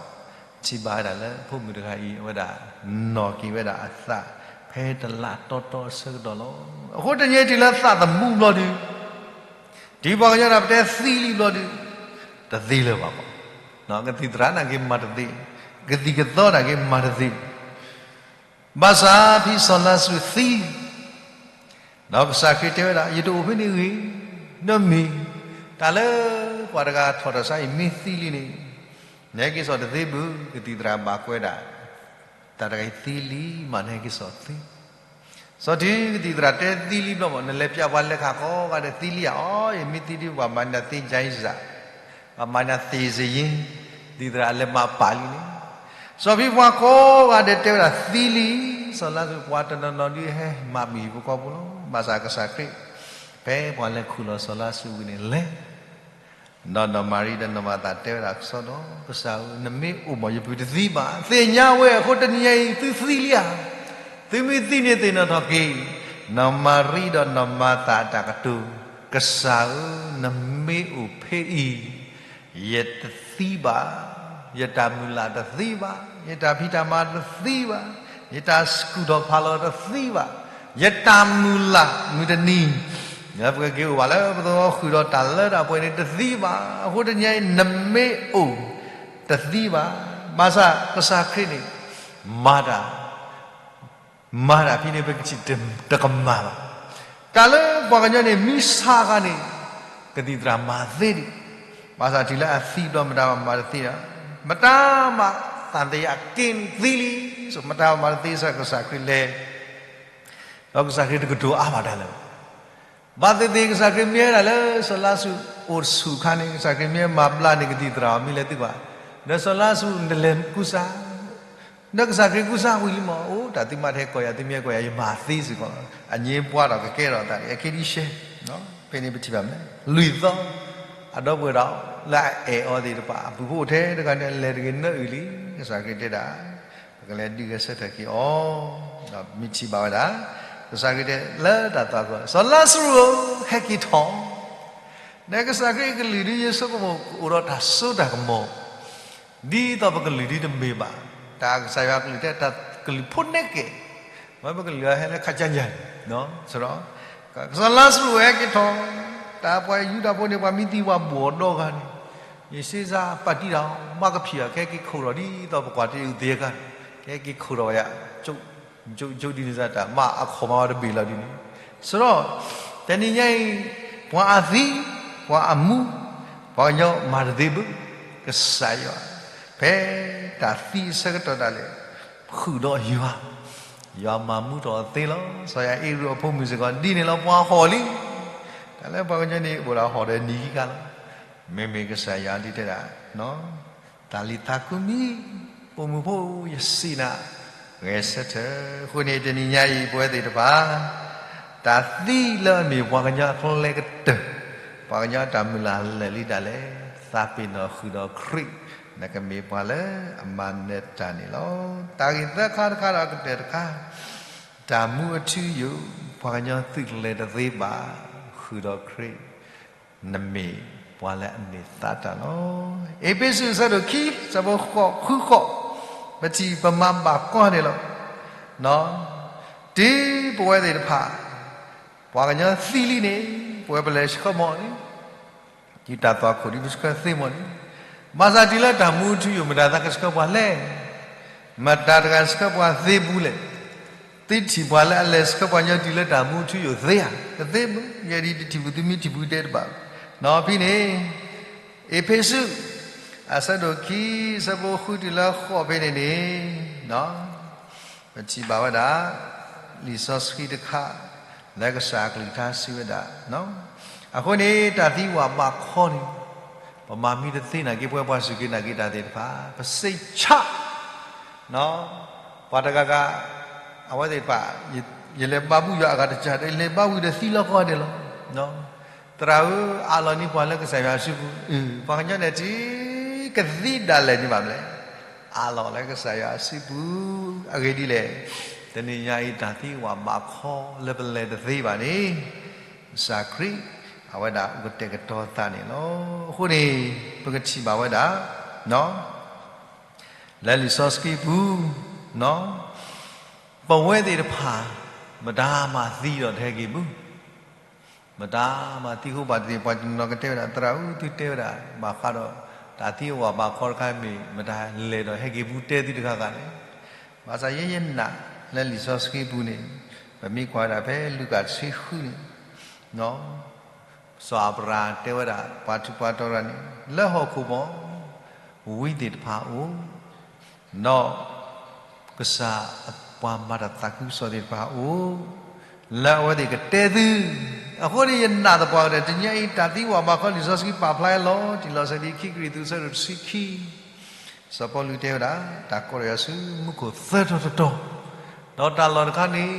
ထံၣ်ဘၣ်ဝဲဒၣ်လၢအဖိမုၣ်တဂၤအံၤ အဝဲဒၣ်နီၣ်က့ၤဝဲဒၣ်အသး ဖဲတလါတီတီအဆၢကတီၢ်လီၤ. အဃိတနံၤအံၤတုၤလၢသးသမူဘျီဒုး တုၤပှၤကညီတၢ်ပတဲသံလံဘျီဒုး တသ့လၢၤဘၣ်ဘၣ်. ကသံၣ်သရၣ်နာ်က့မၤတသ့, ကသံၣ်ကသီနာ်က့မၤတသ့, ဘၣ်ဆၣ်ဖဲစီၤလါစရူးသံ ဒီးကစၢ်ခရံာ်တဲဝဲဒၣ် ယတအိၣ်ဖဲန့ၣ်ဂ့ၤ, နမ့ၢ် တၢ်လၢပှၤတဂၤထီၣ်တၢ်ဆါအံၤမ့ၢ်သံလံန့ၣ် နဟဲက့ၤစိာ်တသ့ဘၣ်, ကသံၣ်သရၣ်ဘၣ်ကွဲးဒၣ် တၢ်တဂၤအံၤသံလံမး နဟဲက့ၤစိာ်သ့ စီၤတုၤကသံၣ်သရၣ်တဲသံလံဘျီမး နလဲၤပျးပှၤလဲၤခးကိးဂၤဒဲးသံလံဧါ, အီ ယမ့ၢ်သံဒုး ပှၤမၤနၤသ့ ကၠဲစၢ်, ပှၤမၤနၤသ့စ့ယ့, ကသံၣ်သရၣ်အလဲၤမၤပာ်လံန့ၣ်, စီၤဖံပှၤကိးဂၤဒဲးတဲဝဲဒၣ်သံလံ, စီၤလါစရူးပှၤတနီၤနီၤဒုးဟဲမၤမုာ်ဟံၣ်ဖိဃီဖိလီၤ. ဘၣ်ဆၣ်ကစၢ်ခရံာ် ဖဲပှၤလဲၤခူၣ်လီၤစီၤလါစရူးဝံၤန့ၣ်လဲၤ ဒီးနီၢ်မၤရံဒီးနီၢ်မၤသးတဲဝဲဒၣ်ကစီဒီး ကစၢ်ဧၢ နမ့ၢ်အိၣ်မး ယပုၢ်တသံဘၣ်, သ့ၣ်ညါဝဲအဃိတနံၤညါအံၤ သုသံလံဧါ, သုမ့ၢ်သံန့ၣ်သ့ၣ်နီၣ်ထီၣ်က့ၤ, နီၢ်မၤရံဒီးနီၢ်မၤသးအတၢ်ကတိၤ, ကစၢ်ဧၢ နမ့ၢ်အိၣ်ဖဲအံၤ ယတသံဘၣ်, ယတၢ်မုၢ်လၢ်တသံဘၣ်, ယတၢ်ဖံးတၢ်မၤတသံဘၣ်, ယတၢ်ကူၣ်ထီၣ်ဖးလီၤတသံဘၣ်, ယတၢ်မုၢ်လၢ်မုၢ်တနံၤ လၢပကက့ၤအိၣ်ဘၣ်လၢပသဝီဃုာ်ဒီးတၢ်လၢတၢ်ပှဲၤန့ၣ်တသံဘၣ်. အဃိတနံၤအံၤ နမ့ၢ်အိၣ်တသံဘၣ်. ဘၣ်ဆၣ်ကစၢ်ခရံာ်န့ၣ် မၤတၢ် မၤတၢ်ဖဲန့ၣ် ပကထံၣ်တကမၣ်ဘၣ်. တၢ်လၢပှၤကညီန့ၣ် မ့ၢ်ဆါခါန့ၣ် ကသံၣ်သရၣ်မၤသ့ဒံး, ဘၣ်ဆၣ်တုၤလၢအသံဘျီ မတၤမၤတသ့ဒီး မတၤမၤ သံသယကင်းသံလံ, မတၤမၤတသ့ ကစၢ်ခရံာ်လဲၤ ဒီးကစၢ်ခရံာ်တကတိၤအါဘၣ်တၢ်လၢၤဘၣ်. ဘၣ်သ့ၣ်သ့ၣ် ကစၢ်ခရံာ်မ့ၢ်ဝဲဒၣ်လၢစီၤလါစရူးအိၣ်တဆူၣ်အခါန့ၣ် ကစၢ်ခရံာ်မ့ၢ်မၤဘျါန့ၣ် ကသံၣ်သရၣ်အီၤမ့ၢ်လဲၤသုးကွၢ်, ဒီးစီၤလါစရူးနလဲၤကူစါ, ဒီးကစၢ်ခရံာ်ကူစါဝံၤလံမး အိၣ် တၢ်သုမၤတဟဲကိးယၤ သုမ့ၢ်ဟဲကိးယၤ ယမၤသ့စ့ၢ်ကီးလီၤ. အညိပှၤဒီးကကဲထီၣ်သးန့ၣ် အခဲဒံးရှဲ, ဖဲန့ၣ်ပထံၣ်ဘၣ်မး လွံၢ်သီ အဒီပုၢ်ဝဲၢ်ဒီး လၢအအဲၣ်အီၤသ့ၣ်တဖၣ် အပုၢ်ဖိအိၣ်ထဲတဂၤန့ၣ် အလဲၤတဂ့ၤနၢအုၣ်လံ, ကစၢ်ခရံာ်တဲဒၣ် ပကလဲၤဒုးဂဲၤဆၢထၢၣ်က့ၤအီၤ, ဒီးမ့ၢ်ထံၣ်ဘၣ်ဝဲဒၣ် ကစၢ်ခရံာ်တဲလၢတၢ်သွၣ်ခိၣ် စီၤလါစရူးဧၢ ဟဲက့ၤထီၣ်, နကစၢ်ခရံာ်အကလုၢ်ဒုး ယဆိကမိၣ်ကအိၣ်ဒီးတၢ်စိတၢ်ကမီၤ, ဒ်သိးပကလုၢ်ဒုးတမ့ၢ်ဘၣ်, တၢ်ကစၢ်ယွၤကလုၢ်ထဲတၢ်ကလုၢ်ဖိနဲၣ်ကဲၣ်, ဝဲပကလုၢ်အဟဲလၢခါကၠၢ်ကၠၢ်န့ၣ်, စီၤလါစရူးဟဲက့ၤထီၣ်, တၢ်ပှၤယူဒၤဖိန့ၣ် ပှၤမ့ၢ်သံဝဲဘူးအီၤဒီဂၤန့ၣ် ယ့ၣ်စ့စါပာ်တံၢ်တၢ် မၤကဖံးအီၤ ကဟဲက့ၤခိၣ်ထီၣ်ဒ်သိးပကွၢ်တ့ၢ်အုၣ်သ့အခါန့ၣ် ကဟဲက့ၤခိၣ်ထီၣ်ဝဲယၤ, ကၠိဒ်န့ၣ်စ့ၢ်တၢ် မ့ၢ်အခီၣ်မၤဝဲတဘ့ၣ်လီၤဒ်န့ၣ်, စရီ တနံၤညါအံၤ ပှၤအသံ, ပှၤအမူ, ပှၤကညီမၤတသ့ဘၣ်, ကစၢ်ယွၤ ဖဲတၢ်သံအဆၢကတီၢ်ဒၣ်လဲာ် ဃုာ်ဒီးယွၤ, ယွၤမၤမူထီၣ်အီၤသ့လီၤ. စီၤယၤအ့ရူးအဖိမုၣ်စ့ၢ်ကီး ဒ်န့ၣ်လီၤ ပှၤဟီၣ်လံ, တၢ်လၢပှၤကညီန့ၣ် အိၣ်ဒၣ်ဟီၣ်ဒီးနံၤခံခါလီၤ. မ့မ့ၢ်ကစၢ်ယွၤဒ်တဲဒၣ် တၢ်လံၤသးခုမံ, အိၣ်မူဖိ ယစံးနၤ, ဂဲၤဆၢထၢၣ်. အဃိန့ၣ် တနံၤညါအံၤ ပဝဲသ့ၣ်တဖၣ် တၢ်သံလၢအမ့ၢ်ပှၤကညီအကျဲကတၢၢ်, ပှၤကညီအတၢ်မုၢ်လၢ်လၢာ်လံဒၣ်လဲာ်, သးပ့ၤနီၣ်ဃုာ်ဒီးခရံာ်, နကမ့ၢ်ပှၤလၢအမၤနၢၤတၢ်န့ၣ်လီၤ. တၢ်ဂ့ၢ်သၢခါတခါဒီးကတၢၢ်တခါ, တၢ်မူအထူအယိာ်, ပှၤကညီသုးကျဲၤတသ့ဘၣ်, ဃုာ်ဒီးခရံာ် နမ့ၢ်ပှၤလၢအမ့ၢ်သးတၢ်လီၤ. အ့းဖ့းစူးအဆၢဒိၣ်ခံ ဆၢဖိဃိး ဃုဃိး, ပထံၣ်ပမၤဘၣ်ကွၢ်န့ၣ်လီၤ. တုၤပဝဲသ့ၣ်တဖၣ် ပှၤကညီသံလံန့ၣ် ပဝဲပလဲၤဆှၢမီၢ်န့ၣ် တုၤတၢ်သွၣ်ခိၣ်ဒ်ပဆှၢသ့မီၢ်န့ၣ်, ဘၣ်ဆၣ်တုၤလၢတၢ်မူထူယိာ် မတၤသးကဆှၢပှၤလဲၣ်, မတၤတဂၤဆှၢပှၤသ့ဘူးလဲၣ်. သုထံၣ်ပှၤလၢအလဲၤဆှၢပှၤကညီတုၤလၢတၢ်မူထူယိာ်သ့ဧါ, တသ့ဘူး, ယဲဒ်တထံၣ်ဘူးသုမ့ၢ်ထံၣ်ဘူးတဲတဘၣ်. နီၢ်ဖဲန့ၣ် အ့းဖ့းစူး အဆၢဒိၣ်ခံ ဆၢဖိဃုတုၤလၢဃိးဖဲန့ၣ်န့ၣ် ပထံၣ်ဘၣ်ဝဲဒၣ် လံာ်စီဆှံတခါ လၢကစၢ်အကလုၢ်ကထါစံးဝဲဒၣ်, အဃိန့ၣ် တၢ်သံဝဲဘၣ်ခီန့ၣ် ပမၤမ့ၢ်တသ့နာ်က့ ပဝဲပှၤစူၢ်က့ၤနာ်က့ၤတၢ်သ့ၣ်တဖၣ် ပစံးဆၣ် ပှၤတဂၤဂၤ အဝဲသ့ၣ်တဖၣ် ယ ယလဲၤဘါဘူၣ်ယွၤအဂၤတစၢ်ဒီး ယလဲၤဘါဝံၤဒီးသံလီၤဃီဒဲးလီၤ. သရၣ်ဧၢ, အးလီၤန့ၢ်ပှၤလၢကစၢ်ယွၤအစုပူၤ, ပှၤကညီန့ၣ်ထံၣ် ကသံဒၣ်လဲာ်န့ၣ်ဘၣ်မလဲၣ်. အးလီၤလၢကစၢ်ယွၤအစုပူၤ, အဂ့ၢ်ဒ်လဲၣ်, တနံၤညါအံၤတၢ်သံဝးဘးခီလၢပလဲၤတသ့ဘၣ်န့ၣ်, ကစၢ်ခရံာ် အဝဲဒၣ်အိၣ်ကတဲာ်ကတီၤသးန့ၣ်လီၤ. အဃိန့ၣ် ပကထံၣ်ဘၣ်ဝဲဒၣ် လၢလံာ်စီဆှံပူၤ, ပဝဲသ့ၣ်တဖၣ် မတၤမၤသံဒီးတဟဲက့ၤဘူး, မတၤမၤသံဃိဘၣ်တသ့ၣ် ပှၤတနီၤကတဲဝဲဒၣ် သရၣ်ဧၢ သုတဲဝဲဒၣ် ဘၣ်ဃးဒီး တၢ်သံဝးဘးခီတခါမ့ၢ် မတၤလဲၤဒီးဟဲက့ၤဘူးတဲသုတဂၤဂၤန့ၣ်, ဘၣ်ဆၣ်ယဲယနာ်လၢလံာ်စီဆှံပူၤန့ၣ်, ပမ့ၢ်ကွၢ်ဝဲဒၣ်ဖဲလူၤကၣ်တဆံဃုန့ၣ် စီၤအၤဘြၤဟၣ်တဲဝဲဒၣ် ပှၤထူးပှၤတီၤတဂၤန့ၣ် လၢဟီၣ်ခိၣ်မီၢ် ဝံသ့ၣ်တဖၣ်အိၣ်, ဒီး ကစၢ်ပှၤမၤတၢ်သးခုကစီၣ်သ့ၣ်တဖၣ်အိၣ်, လၢအဝဲသ့ၣ်ကတဲသု, အဃိန့ၣ်ယနာ်သပှၢ်ကတၢၢ် တနံၤအံၤ တၢ်သံဝးဘးခီလံာ်စီဆှံပာ်ဖျါလီၤတံၢ်လီၤဆဲးဒ်ခံကရံၣ်သူး အဆၢဒိၣ်တဆံခံ စီၤပီလူးတဲဝဲဒၣ် တၢ်ကိးထီၣ်ယၤဆူမူခိၣ်သၢတီၤတတီၤ, ဒီးတၢ်လီၢ်တခါန့ၣ်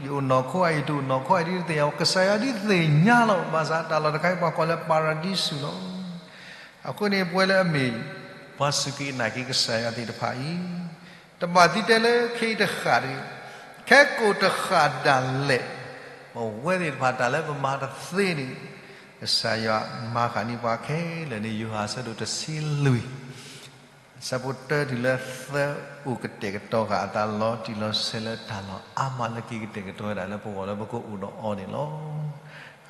ယအိၣ်နီၢ်ခိဧါ ယတအိၣ်နီၢ်ခိဧါ ဒ်တသ့ၣ်ညါ, ကစၢ်ယွၤဒ်သ့ၣ်ညါလီၤ. ဘၣ်ဆၣ်တၢ်လီၢ်တခါအံၤ ပှၤကိးလၢပၤရဒံစူၤလီၤ. အဃိန့ၣ် ပဝဲလၢအမ့ၢ် ပှၤစူၢ်က့ၤနာ်က့ၤကစၢ်ယွၤသ့ၣ်တဖၣ်အံၤ, တဘၣ်သံတဲလၢခဲအံၤတဃၣ်တဂ့ၤ, ခဲကိာ်တဃၣ်ဒၣ်လဲာ်, ပဝဲသ့ၣ်တဖၣ်တၢ်လၢပမၤတသ့န့ၣ်, ကစၢ်ယွၤမၤဃာ်န့ၢ်ပှၤခဲလၢာ်န့ၣ် ယိၤဟၣ်အဆၢဒိၣ်တဆံလွံၢ် အဆၢဖိတၢတုၤလၢသၢ အိၣ်ကတဲာ်ကတီၤဃာ်အသးလီၤတံၢ်လီၤဆဲးလၢတၢ်လီၢ်အါမးလၢက့ၤကတဲာ်ကတီၤဝဲဒၣ်လၢပဂီၢ်လၢပကအိၣ်ဒီးအီၤန့ၣ်လီၤ.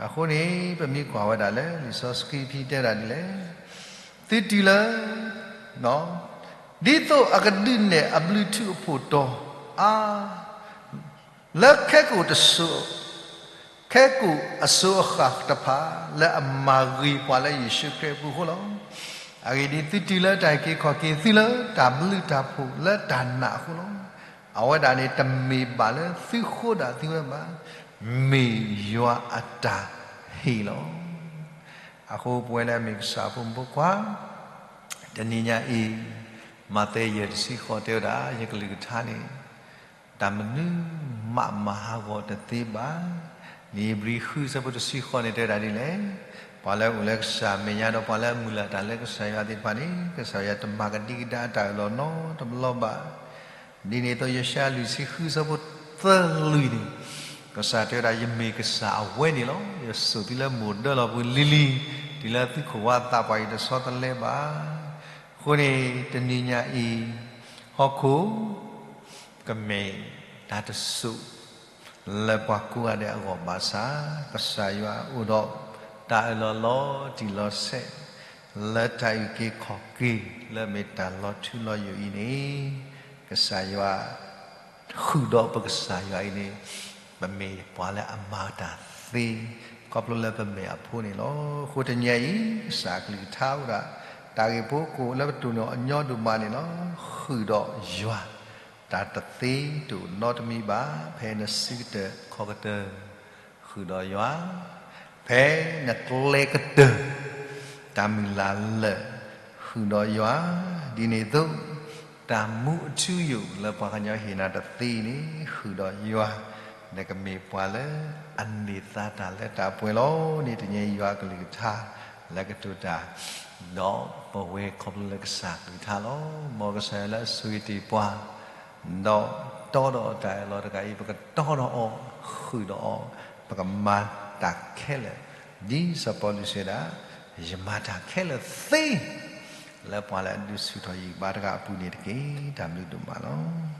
အဃိန့ၣ် ပမ့ၢ်ကွၢ်ဝဲဒၣ်လၢလံာ်စီဆှံဖဲတဲဝဲဒၣ်ဒ်လဲၣ်, သုတုၤလၢ ဒ်သိးအကဒုးနဲၣ်အဘျုးထူးအဖှိၣ်တီၤအါ လၢခဲကိာ်တစိၤ, ခဲကိာ်အစိၤအဃၣ်တဖၣ် လၢအမၤဂ့ၤပှၤလၢယ့ၣ်ၡူးခရံာ်အပူၤအဃိလီၤ. အဂ့ၢ်ဒ်အံၤ, သုတုၤလၢတၢ်အုၣ်က့ၤခီၣ်က့ၤသုလၢတၢ်ဘျုးတၢ်ဖှိၣ်လၢတၢ်နာ်အဃိလီၤ. အဝဲဒၣ်န့ၣ် တမ့ၢ်ဘၣ်လၢသုဃိဒၣ်သုဝဲဘၣ်, မ့ၢ်ယွၤအတၢ်ဟ့ၣ်လီၤ. အဃိပဝဲလၢအမ့ၢ်ကစၢ်အဖိမုၣ်ဖိခွါ တနံၤညါအံၤ, မးသဲယဲၢ်တဆံဃိးတဲဝဲဒၣ် ယကလုၢ်ကထါန့ၣ် တၢ်မနုၤမးမၤဟးဂီၤတသ့ဘၣ်. လံာ်ဧ့ၤဘြံၤဃုဆၢဖိတဆံဃိးန့ၣ်တဲဝဲဒၣ်ဒ်လဲၣ်, ပှၤလၢအအိၣ်လၢကစၢ်အမဲာ်ညါဒီးပှၤလၢအမုၢ်လၢ်တၢ်လၢကစၢ်ယွၤသ့ၣ်တဖၣ်န့ၣ် ကစၢ်ယွၤတမၤကဒံကဒါအတၢ်အၢၣ်လီၤနီတဘျီဘၣ်. ဒ်န့ၣ်အသိး ယၡါယၤလွံၢ်ဆံဃုဆၢဖိသၢလွံၢ်န့ၣ်, ကစၢ်တဲဝဲဒၣ် ယမ့ၢ်ကစၢ်အဝဲန့ၣ်လီၤ. ယစိာ်သုလၢမိၢ်ဒၢလီၢ်ပူၤလံၤလံၤ, တုၤလၢသုခိၣ်ဝါသးပှၢ်အံၤတဆီတလဲဘၣ်. အဃိန့ၣ် တနံၤညါအံၤ, ဟီၣ်ခိၣ် ကမ့ၢ်တၢ်တစိၢ် လၢပှၤကိးဂၤဒဲးအဂီၢ်ဘၣ်ဆၣ်, ကစၢ်ယွၤအိၣ်ဒီးတၢ်အၢၣ်လီၤလီၤတံၢ်လီၤဆဲး လၢတၢ်အုၣ်က့ၤခီၣ်က့ၤ လၢအမ့ၢ်တၢ်လီၤထူလီၤယိာ်အံၤန့ၣ်, ကစၢ်ယွၤ ဃုာ်ဒီးပကစၢ်ယွၤအံၤန့ၣ်, ပမ့ၢ်ပှၤလၢအမၤတၢ်သ့, ခီဖျိလၢပမ့ၢ်အဖိန့ၣ်လီၤ. အဃိတနံၤအံၤ ကစၢ်အကလုၢ်ကထါအိၣ်ဒၣ် တၢ်ဂ့ၢ်ဖိကိးလၢပတိၢ်နီၣ်အညီဒိၣ်မးန့ၣ်လီၤ. ဃုာ်ဒီးယွၤ, တၢ်တသ့တအိၣ်နီတမံၤဘၣ်. ဖဲနစုကတၢၢ်ခီၣ်ကတၢၢ် ဃုာ်ဒီးယွၤ, ဖဲနကျဲကတၢၢ် တၢ်မုၢ်လၢ်လၢာ် ဃုာ်ဒီးယွၤ, ဒ်န့ၣ်အသိး တၢ်မူအထူအယိာ်လၢပှၤကညီဟ့ၣ်နၤတသ့န့ၣ် ဃုာ်ဒီးယွၤ, နကမ့ၢ်ပှၤလၢအန့ၢ်သါတၢ်လၢတၢ်ပှဲၤလီၤန့ၣ် တနံၤအံၤယွၤအကလုၢ်ကထါ လၢကတိၤတၢ် ဒီးပဝဲခီဖျိလၢကစၢ်ကလုၢ်ကထါလီၤ. မ်ကစၢ်ယွၤလၢအဆိၣ်ဂ့ၤတ့ၢ်ပှၤ ဒီးတီဒီးတၢ်အၢၣ်လီၤတဂၤအံၤ ပကတီဒီးအီၤ, ဃုာ်ဒီးအီၤ, ပကမၤတၢ်ခဲလၢာ်, ဒ်စီၤပီလူးစံးဝဲဒၣ်, ယမၤတၢ်ခဲလၢာ်သ့ လၢပှၤလၢအဒုးဆူၣ်ထီၣ်ယံၤဘါတဂၤအပူၤန့ၣ်တက့ၢ်. တၢ်ဘျုးဒိၣ်မးလီၤ.